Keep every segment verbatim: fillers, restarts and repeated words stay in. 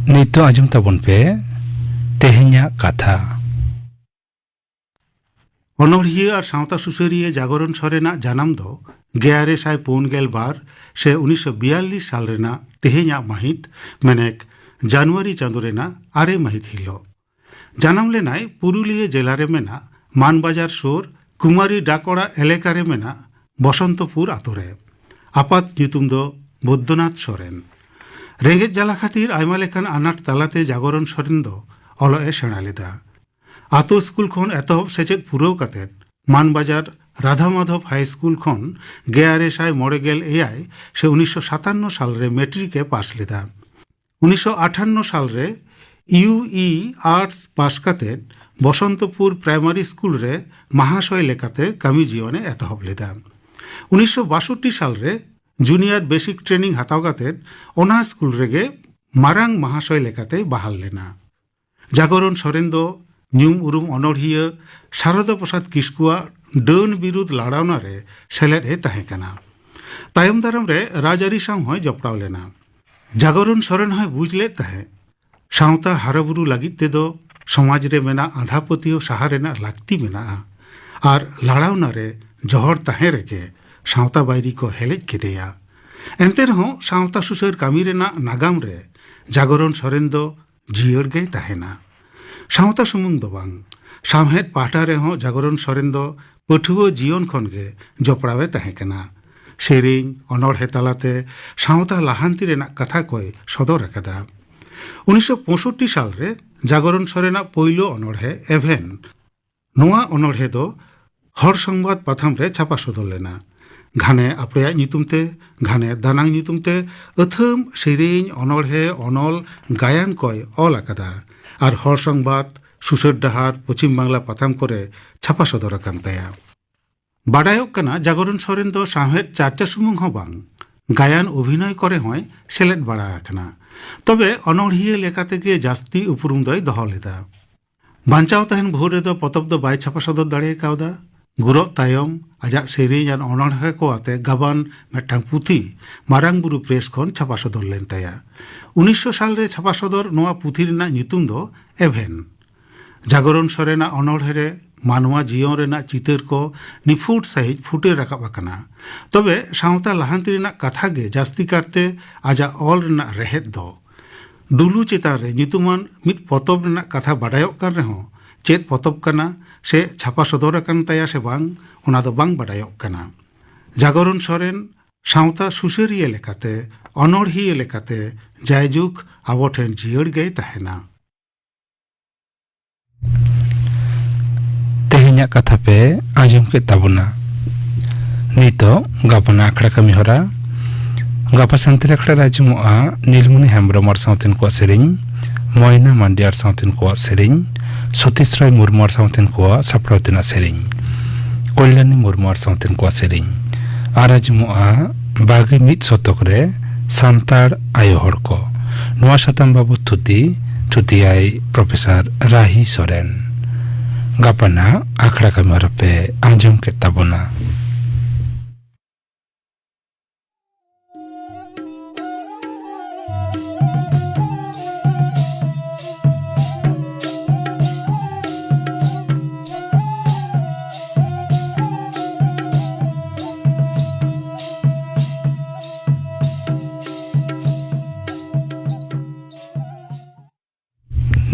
ᱱᱤᱛᱚᱜ ᱟᱸᱡᱚᱢ ᱛᱟᱵᱚᱱ ᱯᱮ ᱛᱮᱦᱮᱧᱟᱜ ᱠᱟᱛᱷᱟ᱾ ᱚᱱᱚᱬᱦᱤᱭᱟᱹ ᱟᱨ ᱥᱟᱶᱛᱟ ᱥᱩᱥᱟᱹᱨᱤᱭᱟᱹ ᱡᱟᱜᱚᱨᱚᱱ ᱥᱚᱨᱮᱱᱟᱜ ᱡᱟᱱᱟᱢ ᱫᱚ ᱜᱮᱞ ᱟᱨᱮ ᱥᱟᱭ ᱯᱩᱱ ᱜᱮᱞ ᱵᱟᱨ ᱥᱮ ᱩᱱᱤᱥᱥᱚ ᱵᱤᱭᱟᱞᱞᱤᱥ ᱥᱟᱞ ᱨᱮᱱᱟᱜ ᱛᱮᱦᱮᱧᱟᱜ ᱢᱟᱹᱦᱤᱛ, ᱢᱮᱱᱮᱠ ᱡᱟᱱᱩᱣᱟᱨᱤ ᱪᱟᱸᱫᱚ ᱨᱮᱱᱟᱜ ᱟᱨᱮ ᱢᱟᱹᱦᱤᱛ ᱦᱤᱞᱳᱜ᱾ ᱡᱟᱱᱟᱢ ᱞᱮᱱᱟᱭ ᱯᱩᱨᱩᱞᱤᱭᱟᱹ ᱡᱮᱞᱟ ᱨᱮ ᱢᱮᱱᱟᱜ ᱢᱟᱱᱵᱟᱡᱟᱨ ᱥᱩᱨ ᱠᱩᱢᱟᱨᱤ ᱰᱟᱠᱚᱲᱟ ᱮᱞᱮᱠᱟ ᱨᱮ ᱢᱮᱱᱟᱜ ᱵᱚᱥᱚᱱᱛᱚᱯᱩᱨ ᱟᱛᱳ ᱨᱮ᱾ ᱟᱯᱟᱛ ᱧᱩᱛᱩᱢ ᱫᱚ ᱵᱳᱫᱽᱫᱚᱱᱟᱛᱷ ᱥᱚᱨᱮᱱ᱾ ᱨᱮᱸᱜᱮᱡ ᱡᱟᱞᱟ ᱠᱷᱟᱹᱛᱤᱨ ᱟᱭᱢᱟ ᱞᱮᱠᱟᱱ ᱟᱱᱟᱴ ᱛᱟᱞᱟᱛᱮ ᱡᱟᱜᱚᱨᱚᱱ ᱥᱚᱨᱮᱱ ᱫᱚ ᱚᱞᱚᱜ ᱮ ᱥᱮᱬᱟ ᱞᱮᱫᱟ᱾ ᱟᱛᱳ ᱥᱠᱩᱞ ᱠᱷᱚᱱ ᱮᱛᱚᱦᱚᱵ ᱥᱮᱪᱮᱫ ᱯᱩᱨᱟᱹᱣ ᱠᱟᱛᱮ ᱢᱟᱱᱵᱟᱡᱟᱨ ᱨᱟᱫᱷᱟ ᱢᱟᱫᱷᱚᱵ ᱦᱟᱭ ᱥᱠᱩᱞ ᱠᱷᱚᱱ ᱜᱮᱞ ᱟᱨᱮ ᱥᱟᱭ ᱢᱚᱬᱮ ᱜᱮᱞ ᱮᱭᱟᱭ ᱥᱮ ᱩᱱᱤᱥᱥᱚ ᱥᱟᱛᱟᱱᱱᱚ ᱥᱟᱞ ᱨᱮ ᱢᱮᱴᱨᱤᱠ ᱮ ᱯᱟᱥ ᱞᱮᱫᱟ᱾ ᱩᱱᱤᱥᱥᱚ ᱟᱴᱷᱟᱱᱱᱚ ᱥᱟᱞ ᱨᱮ ᱤᱭᱩ ᱤ ᱟᱨᱴᱥ ᱯᱟᱥ ᱠᱟᱛᱮ ᱵᱚᱥᱚᱱᱛᱚᱯᱩᱨ ᱯᱨᱟᱭᱢᱟᱨᱤ ᱥᱠᱩᱞ ᱨᱮ ᱢᱟᱦᱟᱥᱚᱭ ᱞᱮᱠᱟᱛᱮ ᱠᱟᱹᱢᱤ ᱡᱤᱭᱚᱱ ᱮ ᱮᱛᱚᱦᱚᱵ ᱞᱮᱫᱟ᱾ ᱩᱱᱤᱥᱥᱚ ᱵᱟᱥᱚᱴᱴᱤ ᱥᱟᱞ ᱨᱮ ᱡᱩᱱᱤᱭᱟᱨ ᱵᱮᱥᱤᱠ ᱴᱨᱮᱱᱤᱝ ᱦᱟᱛᱟᱣ ᱠᱟᱛᱮ ᱚᱱᱟ ᱥᱠᱩᱞ ᱨᱮᱜᱮ ᱢᱟᱨᱟᱝ ᱢᱟᱦᱟᱥᱚᱭ ᱞᱮᱠᱟᱛᱮᱭ ᱵᱟᱦᱟᱞ ᱞᱮᱱᱟ᱾ ᱡᱟᱜᱚᱨᱚᱱ ᱥᱚᱨᱮᱱ ᱫᱚ ᱧᱩᱢ ᱩᱨᱩᱢ ᱚᱱᱚᱬᱦᱤᱭᱟᱹ ᱥᱟᱨᱚᱫᱟ ᱯᱨᱚᱥᱟᱫᱽ ᱠᱤᱥᱠᱩᱣᱟᱜ ᱰᱟᱹᱱ ᱵᱤᱨᱩᱫᱷ ᱞᱟᱲᱟᱣᱱᱟ ᱨᱮ ᱥᱮᱞᱮᱫ ᱮ ᱛᱟᱦᱮᱸ ᱠᱟᱱᱟ᱾ ᱛᱟᱭᱚᱢ ᱫᱟᱨᱟᱢ ᱨᱮ ᱨᱟᱡᱽᱟᱹᱨᱤ ᱥᱟᱶ ᱦᱚᱸᱭ ᱡᱚᱯᱲᱟᱣ ᱞᱮᱱᱟ᱾ ᱡᱟᱜᱚᱨᱚᱱ ᱥᱚᱨᱮᱱ ᱦᱚᱸᱭ ᱵᱩᱡᱽ ᱞᱮᱫ ᱛᱟᱦᱮᱸᱫ, ᱥᱟᱶᱛᱟ ᱦᱟᱨᱟᱵᱩᱨᱩ ᱞᱟᱹᱜᱤᱫ ᱛᱮᱫᱚ ᱥᱚᱢᱟᱡᱽ ᱨᱮ ᱢᱮᱱᱟᱜ ᱟᱸᱫᱷᱟ ᱯᱟᱹᱛᱭᱟᱹᱣ ᱥᱟᱦᱟ ᱨᱮᱱᱟᱜ ᱞᱟᱹᱠᱛᱤ ᱢᱮᱱᱟᱜᱼᱟ ᱟᱨ ᱞᱟᱲᱟᱣᱱᱟ ᱨᱮ ᱡᱚᱦᱚᱲ ᱛᱟᱦᱮᱸ ᱨᱮᱜᱮ ᱥᱟᱶᱛᱟ ᱵᱟᱹᱭᱨᱤ ᱠᱚ ᱦᱮᱞᱮᱡ ᱠᱮᱫᱮᱭᱟ᱾ ᱮᱱᱛᱮ ᱨᱮᱦᱚᱸ ᱥᱟᱶᱛᱟ ᱥᱩᱥᱟᱹᱨ ᱠᱟᱹᱢᱤ ᱨᱮᱱᱟᱜ ᱱᱟᱜᱟᱢ ᱨᱮ ᱡᱟᱜᱚᱨᱚᱱ ᱥᱚᱨᱮᱱ ᱫᱚ ᱡᱤᱭᱟᱹᱲ ᱜᱮᱭ ᱛᱟᱦᱮᱱᱟ᱾ ᱥᱟᱶᱛᱟ ᱥᱩᱢᱩᱝ ᱫᱚ ᱵᱟᱝ, ᱥᱟᱶᱦᱮᱫ ᱯᱟᱦᱴᱟ ᱨᱮᱦᱚᱸ ᱡᱟᱜᱚᱨᱚᱱ ᱥᱚᱨᱮᱱ ᱫᱚ ᱯᱟᱹᱴᱷᱩᱣᱟᱹ ᱡᱤᱭᱚᱱ ᱠᱷᱚᱱ ᱜᱮ ᱡᱚᱯᱲᱟᱣ ᱮ ᱛᱟᱦᱮᱸ ᱠᱟᱱᱟ᱾ ᱥᱮᱨᱮᱧ, ᱚᱱᱚᱬᱦᱮ ᱛᱟᱞᱟᱛᱮ ᱥᱟᱶᱛᱟ ᱞᱟᱦᱟᱱᱛᱤ ᱨᱮᱱᱟᱜ ᱠᱟᱛᱷᱟ ᱠᱚᱭ ᱥᱚᱫᱚᱨ ᱟᱠᱟᱫᱟ᱾ ᱩᱱᱤᱥᱥᱚ ᱯᱚᱸᱭᱥᱚᱴᱴᱤ ᱥᱟᱞ ᱨᱮ ᱡᱟᱜᱚᱨᱚᱱ ᱥᱚᱨᱮᱱᱟᱜ ᱯᱳᱭᱞᱳ ᱚᱱᱚᱬᱦᱮ ᱮᱵᱷᱮᱱ, ᱱᱚᱣᱟ ᱚᱱᱚᱬᱦᱮ ᱫᱚ ᱦᱚᱲ ᱥᱚᱝᱵᱟᱫ ᱯᱟᱛᱷᱟᱢ ᱨᱮ ᱪᱷᱟᱯᱟ ᱥᱚᱫᱚᱨ ᱞᱮᱱᱟ᱾ ᱜᱷᱟᱱᱮ ᱟᱯᱲᱮᱭᱟᱜ ᱧᱩᱛᱩᱢ ᱛᱮ, ᱜᱷᱟᱱᱮ ᱫᱟᱱᱟᱝ ᱧᱩᱛᱩᱢ ᱛᱮ ᱟᱹᱛᱷᱟᱹᱢ ᱥᱮᱨᱮᱧ, ᱚᱱᱚᱬᱦᱮ, ᱚᱱᱚᱞ, ᱜᱟᱭᱟᱱ ᱠᱚᱭ ᱚᱞ ᱟᱠᱟᱫᱟ ᱟᱨ ᱦᱚᱲ ᱥᱚᱝᱵᱟᱫ, ᱥᱩᱥᱟᱹᱨ ᱰᱟᱦᱟᱨ, ᱯᱚᱪᱷᱤᱢ ᱵᱟᱝᱞᱟ ᱯᱟᱛᱷᱟᱢ ᱠᱚᱨᱮ ᱪᱷᱟᱯᱟ ᱥᱚᱫᱚᱨ ᱟᱠᱟᱱ ᱛᱟᱭᱟ᱾ ᱵᱟᱰᱟᱭᱚᱜ ᱠᱟᱱᱟ, ᱡᱟᱜᱚᱨᱚᱱ ᱥᱚᱨᱮᱱ ᱫᱚ ᱥᱟᱶᱦᱮᱫ ᱪᱟᱨᱪᱟ ᱥᱩᱢᱩᱝ ᱦᱚᱸ ᱵᱟᱝ, ᱜᱟᱭᱟᱱ ᱚᱵᱷᱤᱱᱚᱭ ᱠᱚᱨᱮ ᱦᱚᱸᱭ ᱥᱮᱞᱮᱫ ᱵᱟᱲᱟ ᱟᱠᱟᱱᱟ᱾ ᱛᱚᱵᱮ ᱚᱱᱚᱬᱦᱤᱭᱟᱹ ᱞᱮᱠᱟᱛᱮ ᱜᱮ ᱡᱟᱹᱥᱛᱤ ᱩᱯᱨᱩᱢ ᱫᱚᱭ ᱫᱚᱦᱚ ᱞᱮᱫᱟ᱾ ᱵᱟᱧᱪᱟᱣ ᱛᱟᱦᱮᱱ ᱵᱷᱳᱨ ᱨᱮᱫᱚ ᱯᱚᱛᱚᱵ ᱫᱚ ᱵᱟᱭ ᱪᱷᱟᱯᱟ ᱥᱚᱫᱚᱨ ᱫᱟᱲᱮ ᱠᱟᱣᱫᱟ᱾ ᱜᱩᱨᱚᱜ ᱛᱟᱭᱚᱢ ᱟᱡᱟᱜ ᱥᱮᱨᱮᱧ ᱟᱨ ᱚᱱᱚᱬᱦᱮ ᱠᱚ ᱟᱛᱮ ᱜᱟᱵᱟᱱ ᱢᱤᱫᱴᱟᱝ ᱯᱩᱛᱷᱤ ᱢᱟᱨᱟᱝ ᱵᱩᱨᱩ ᱯᱨᱮᱥ ᱠᱷᱚᱱ ᱪᱷᱟᱯᱟ ᱥᱚᱫᱚᱨ ᱞᱮᱱ ᱛᱟᱭᱟ᱾ ᱩᱱᱤᱥᱥᱚ ᱥᱟᱞ ᱨᱮ ᱪᱷᱟᱯᱟ ᱥᱚᱫᱚᱨ ᱱᱚᱣᱟ ᱯᱩᱛᱷᱤ ᱨᱮᱱᱟᱜ ᱧᱩᱛᱩᱢ ᱫᱚ ᱮᱵᱷᱮᱱ᱾ ᱡᱟᱜᱚᱨᱚᱱ ᱥᱚᱨᱮᱱᱟᱜ ᱚᱱᱚᱬᱦᱮ ᱨᱮ ᱢᱟᱱᱣᱟ ᱡᱤᱭᱚᱱ ᱨᱮᱱᱟᱜ ᱪᱤᱛᱟᱹᱨ ᱠᱚ ᱱᱤᱯᱷᱩᱴ ᱥᱟᱹᱦᱤᱡ ᱯᱷᱩᱴᱮᱞ ᱨᱟᱠᱟᱵ ᱟᱠᱟᱱᱟ᱾ ᱛᱚᱵᱮ ᱥᱟᱶᱛᱟ ᱞᱟᱦᱟᱱᱛᱤ ᱨᱮᱱᱟᱜ ᱠᱟᱛᱷᱟ ᱜᱮ ᱡᱟᱹᱥᱛᱤ ᱠᱟᱨᱛᱮ ᱟᱡᱟᱜ ᱚᱞ ᱨᱮᱱᱟᱜ ᱨᱮᱦᱮᱫ ᱫᱚ᱾ ᱰᱩᱞᱩ ᱪᱮᱛᱟᱱ ᱨᱮ ᱧᱩᱛᱩᱢᱟᱱ ᱢᱤᱫ ᱯᱚᱛᱚᱵ ᱨᱮᱱᱟᱜ ᱠᱟᱛᱷᱟ ᱵᱟᱰᱟᱭᱚᱜ ᱠᱟᱱ ᱨᱮᱦᱚᱸ, ᱪᱮᱫ ᱯᱚᱛᱚᱵ ᱠᱟᱱᱟ ᱥᱮ ᱪᱷᱟᱯᱟ ᱥᱚᱫᱚᱨ ᱟᱠᱟᱱ ᱛᱟᱭᱟ ᱥᱮ ᱵᱟᱝ, ᱚᱱᱟ ᱫᱚ ᱵᱟᱝ ᱵᱟᱰᱟᱭᱚᱜ ᱠᱟᱱᱟ᱾ ᱡᱟᱜᱚᱨᱚᱱ ᱥᱚᱨᱮᱱ ᱥᱟᱶᱛᱟ ᱥᱩᱥᱟᱹᱨᱤᱭᱟᱹ ᱞᱮᱠᱟᱛᱮ, ᱚᱱᱚᱬᱦᱤᱭᱟᱹ ᱞᱮᱠᱟᱛᱮ ᱡᱟᱭᱡᱩᱜᱽ ᱟᱵᱚ ᱴᱷᱮᱱ ᱡᱤᱭᱟᱹᱲ ᱜᱮᱭ ᱛᱟᱦᱮᱱᱟ᱾ ᱛᱮᱦᱮᱧᱟᱜ ᱠᱟᱛᱷᱟ ᱯᱮ ᱟᱸᱡᱚᱢ ᱠᱮᱫ ᱛᱟᱵᱚᱱᱟ᱾ ᱱᱤᱛᱚᱜ ᱜᱟᱯᱟᱱᱟᱜ ᱟᱠᱷᱲᱟ ᱠᱟᱹᱢᱤ ᱦᱚᱨᱟ᱾ ᱜᱟᱯᱟ ᱥᱟᱱᱛᱟᱲᱤ ᱟᱠᱷᱲᱟ ᱨᱮ ᱟᱸᱡᱚᱢᱚᱜᱼᱟ ᱱᱤᱞᱢᱩᱱᱤ ᱦᱮᱢᱵᱨᱚᱢ ᱟᱨ ᱥᱟᱶᱛᱮᱱ ᱠᱚᱣᱟᱜ ᱥᱮᱨᱮᱧ, ᱢᱚᱭᱱᱟ ᱢᱟᱱᱰᱤ ᱟᱨ ᱥᱟᱶᱛᱮᱱ ᱠᱚᱣᱟᱜ ᱥᱮᱨᱮᱧ, ᱥᱚᱛᱤᱥ ᱨᱚᱭ ᱢᱩᱨᱢᱩ ᱟᱨ ᱥᱟᱶᱛᱮᱱ ᱠᱚᱣᱟᱜ ᱥᱟᱯᱲᱟᱣ ᱛᱮᱱᱟᱜ ᱥᱮᱨᱮᱧ᱾ ᱠᱚᱞᱭᱟᱱᱤ ᱢᱩᱨᱢᱩ ᱟᱨ ᱥᱟᱶᱛᱮᱱ ᱠᱚᱣᱟᱜ ᱥᱮᱨᱮᱧ᱾ ᱟᱨ ᱟᱸᱡᱚᱢᱚᱜᱼᱟ ᱵᱟᱜᱮ ᱢᱤᱫ ᱥᱚᱛᱚᱠ ᱨᱮ ᱥᱟᱱᱛᱟᱲ ᱟᱭᱳ ᱦᱚᱲ ᱠᱚ᱾ ᱱᱚᱣᱟ ᱥᱟᱛᱟᱢ ᱵᱟᱵᱚᱛ ᱛᱷᱩᱛᱤ, ᱛᱷᱩᱛᱤᱭᱟᱭ ᱯᱨᱚᱯᱷᱮᱥᱚᱨ ᱨᱟᱦᱤ ᱥᱚᱨᱮᱱ᱾ ᱜᱟᱯᱟᱱᱟᱜ ᱟᱠᱷᱲᱟ ᱠᱟᱹᱢᱤ ᱦᱚᱨᱟ ᱯᱮ ᱟᱸᱡᱚᱢ ᱠᱮᱫ ᱛᱟᱵᱚᱱᱟ᱾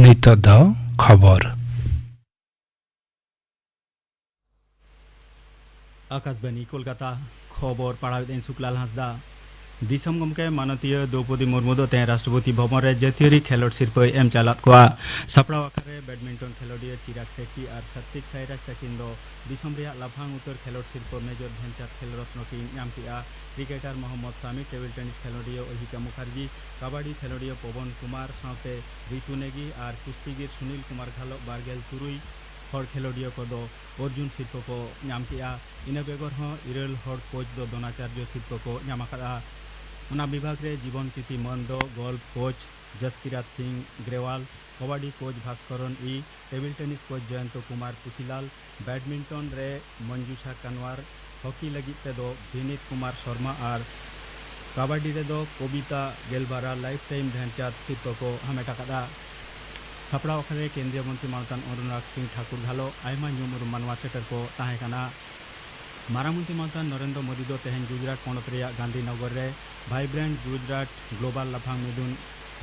ᱱᱤᱛᱚᱜ ᱫᱚ ᱠᱷᱚᱵᱚᱨ᱾ ᱟᱠᱟᱥᱵᱟᱱᱤ ᱠᱳᱞᱠᱟᱛᱟ, ᱠᱷᱚᱵᱚᱨ ᱯᱟᱲᱦᱟᱣᱮᱫᱟᱹᱧ ᱥᱩᱠᱞᱟᱞ ᱦᱟᱸᱥᱫᱟ᱾ ᱫᱤᱥᱚᱢ ᱜᱚᱢᱠᱮ ᱢᱟᱱᱚᱛᱤᱭᱟᱹ ᱫᱨᱚᱣᱯᱚᱫᱤ ᱢᱩᱨᱢᱩ ᱫᱚ ᱛᱮᱦᱮᱧ ᱨᱟᱥᱴᱨᱚᱯᱚᱛᱤ ᱵᱷᱚᱵᱚᱱ ᱨᱮ ᱡᱟᱹᱛᱤᱭᱟᱹᱨᱤ ᱠᱷᱮᱞᱳᱰ ᱥᱤᱨᱯᱟᱹᱭ ᱮᱢ ᱪᱟᱞᱟᱫ ᱠᱚᱣᱟ᱾ ᱥᱟᱯᱲᱟᱣ ᱟᱠᱷᱲᱟ ᱨᱮ ᱵᱮᱰᱢᱤᱱᱴᱚᱱ ᱠᱷᱮᱞᱳᱰᱤᱭᱟᱹ ᱪᱤᱨᱟᱜᱽ ᱥᱮᱴᱴᱤ ᱟᱨ ᱥᱟᱛᱛᱤᱠ ᱥᱟᱭᱨᱟᱡᱽ ᱛᱟᱹᱠᱤᱱ ᱫᱚ ᱫᱤᱥᱚᱢ ᱨᱮᱭᱟᱜ ᱞᱟᱯᱷᱟᱝ ᱩᱛᱟᱹᱨ ᱠᱷᱮᱞᱳᱰ ᱥᱤᱨᱯᱟᱹ ᱢᱮᱡᱚᱨ ᱫᱷᱮᱱᱪᱟᱸᱫᱽ ᱠᱷᱮᱞ ᱨᱚᱛᱱᱚ ᱠᱤᱱ ᱧᱟᱢ ᱠᱮᱫᱼᱟ᱾ ᱠᱨᱤᱠᱮᱴᱟᱨ ᱢᱚᱦᱚᱢᱢᱚᱫᱽ ᱥᱟᱢᱤ, ᱴᱮᱵᱤᱞ ᱴᱮᱱᱤᱥ ᱠᱷᱮᱞᱳᱰᱤᱭᱟᱹ ᱚᱦᱤᱠᱟ ᱢᱩᱠᱷᱟᱨᱡᱤ, ᱠᱟᱵᱟᱰᱤ ᱠᱷᱮᱞᱳᱰᱤᱭᱟᱹ ᱯᱚᱵᱚᱱ ᱠᱩᱢᱟᱨ ᱥᱟᱶᱛᱮ ᱨᱤᱛᱩ ᱱᱮᱜᱤ ᱟᱨ ᱠᱩᱥᱛᱤᱜᱤᱨ ᱥᱩᱱᱤᱞ ᱠᱩᱢᱟᱨ ᱜᱷᱟᱞᱚᱜ ᱵᱟᱨᱜᱮᱞ ᱛᱩᱨᱩᱭ ᱦᱚᱲ ᱠᱷᱮᱞᱳᱰᱤᱭᱟᱹ ᱠᱚᱫᱚ ᱚᱨᱡᱩᱱ ᱥᱤᱨᱯᱟᱹ ᱠᱚ ᱧᱟᱢ ᱠᱮᱫᱼᱟ᱾ ᱤᱱᱟᱹ ᱵᱮᱜᱚᱨ ᱦᱚᱸ ᱤᱨᱟᱹᱞ ᱦᱚᱲ ᱠᱳᱪ ᱫᱚ ᱫᱨᱳᱱᱟᱪᱟᱨᱡᱚ ᱥᱤᱨᱯᱟᱹ ᱠᱚ ᱧᱟᱢ ᱟᱠᱟᱫᱼᱟ᱾ ᱚᱱᱟ ᱵᱤᱵᱷᱟᱜᱽ ᱨᱮ ᱡᱤᱵᱚᱱ ᱠᱨᱤᱛᱤ ᱢᱟᱹᱱ ᱫᱚ ᱜᱚᱞᱯᱷ ᱠᱳᱪ ᱡᱟᱥᱠᱤᱨᱟᱡᱽ ᱥᱤᱝ ᱜᱨᱮᱣᱟᱞ, ᱠᱟᱵᱟᱰᱤ ᱠᱳᱪ ᱵᱷᱟᱥᱠᱚᱨᱚᱱ ᱤ, ᱴᱮᱵᱤᱞ ᱴᱮᱱᱤᱥ ᱠᱳᱪ ᱡᱚᱭᱚᱱᱛᱚ ᱠᱩᱢᱟᱨ ᱯᱩᱥᱤᱞᱟᱞ, ᱵᱮᱰᱢᱤᱱᱴᱚᱱ ᱨᱮ ᱢᱚᱧᱡᱩᱥᱟ ᱠᱟᱱᱣᱟᱨ, ᱦᱚᱠᱤ ᱞᱟᱹᱜᱤᱫ ᱛᱮᱫᱚ ᱵᱤᱱᱤᱛ ᱠᱩᱢᱟᱨ ᱥᱚᱨᱢᱟ ᱟᱨ ᱠᱟᱵᱟᱰᱤ ᱨᱮᱫᱚ ᱠᱚᱵᱤᱛᱟ ᱜᱮᱞᱵᱟᱨᱟ ᱞᱟᱭᱤᱯᱷ ᱴᱟᱭᱤᱢ ᱫᱷᱮᱱᱪᱟᱸᱫᱽ ᱥᱤᱨᱯᱟᱹ ᱠᱚ ᱦᱟᱢᱮᱴ ᱟᱠᱟᱫᱼᱟ᱾ ᱥᱟᱯᱲᱟᱣ ᱟᱠᱷᱲᱟ ᱨᱮ ᱠᱮᱱᱫᱨᱤᱭᱚ ᱢᱚᱱᱛᱨᱤ ᱢᱟᱱᱚᱛᱟᱱ ᱚᱱᱩᱨᱟᱜᱽ ᱥᱤᱝ ᱴᱷᱟᱠᱩᱨ ᱜᱷᱟᱞᱚ ᱟᱭᱢᱟ ᱧᱩᱢ ᱩᱨᱩᱢ ᱢᱟᱱᱣᱟ ᱥᱮᱴᱮᱨ ᱠᱚ ᱛᱟᱦᱮᱸ ᱠᱟᱱᱟ᱾ ᱢᱟᱨᱟᱝ ᱢᱚᱱᱛᱨᱤ ᱢᱟᱱᱚᱛᱟᱱ ᱱᱚᱨᱮᱱᱫᱨᱚ ᱢᱳᱫᱤ ᱫᱚ ᱛᱮᱦᱮᱧ ᱜᱩᱡᱽᱨᱟᱴ ᱯᱚᱱᱚᱛ ᱨᱮᱭᱟᱜ ᱜᱟᱱᱫᱷᱤᱱᱚᱜᱚᱨ ᱨᱮ ᱵᱷᱟᱭᱵᱨᱮᱱᱴ ᱜᱩᱡᱽᱨᱟᱴ ᱜᱞᱳᱵᱟᱞ ᱞᱟᱯᱷᱟᱝ ᱢᱤᱫᱩᱱ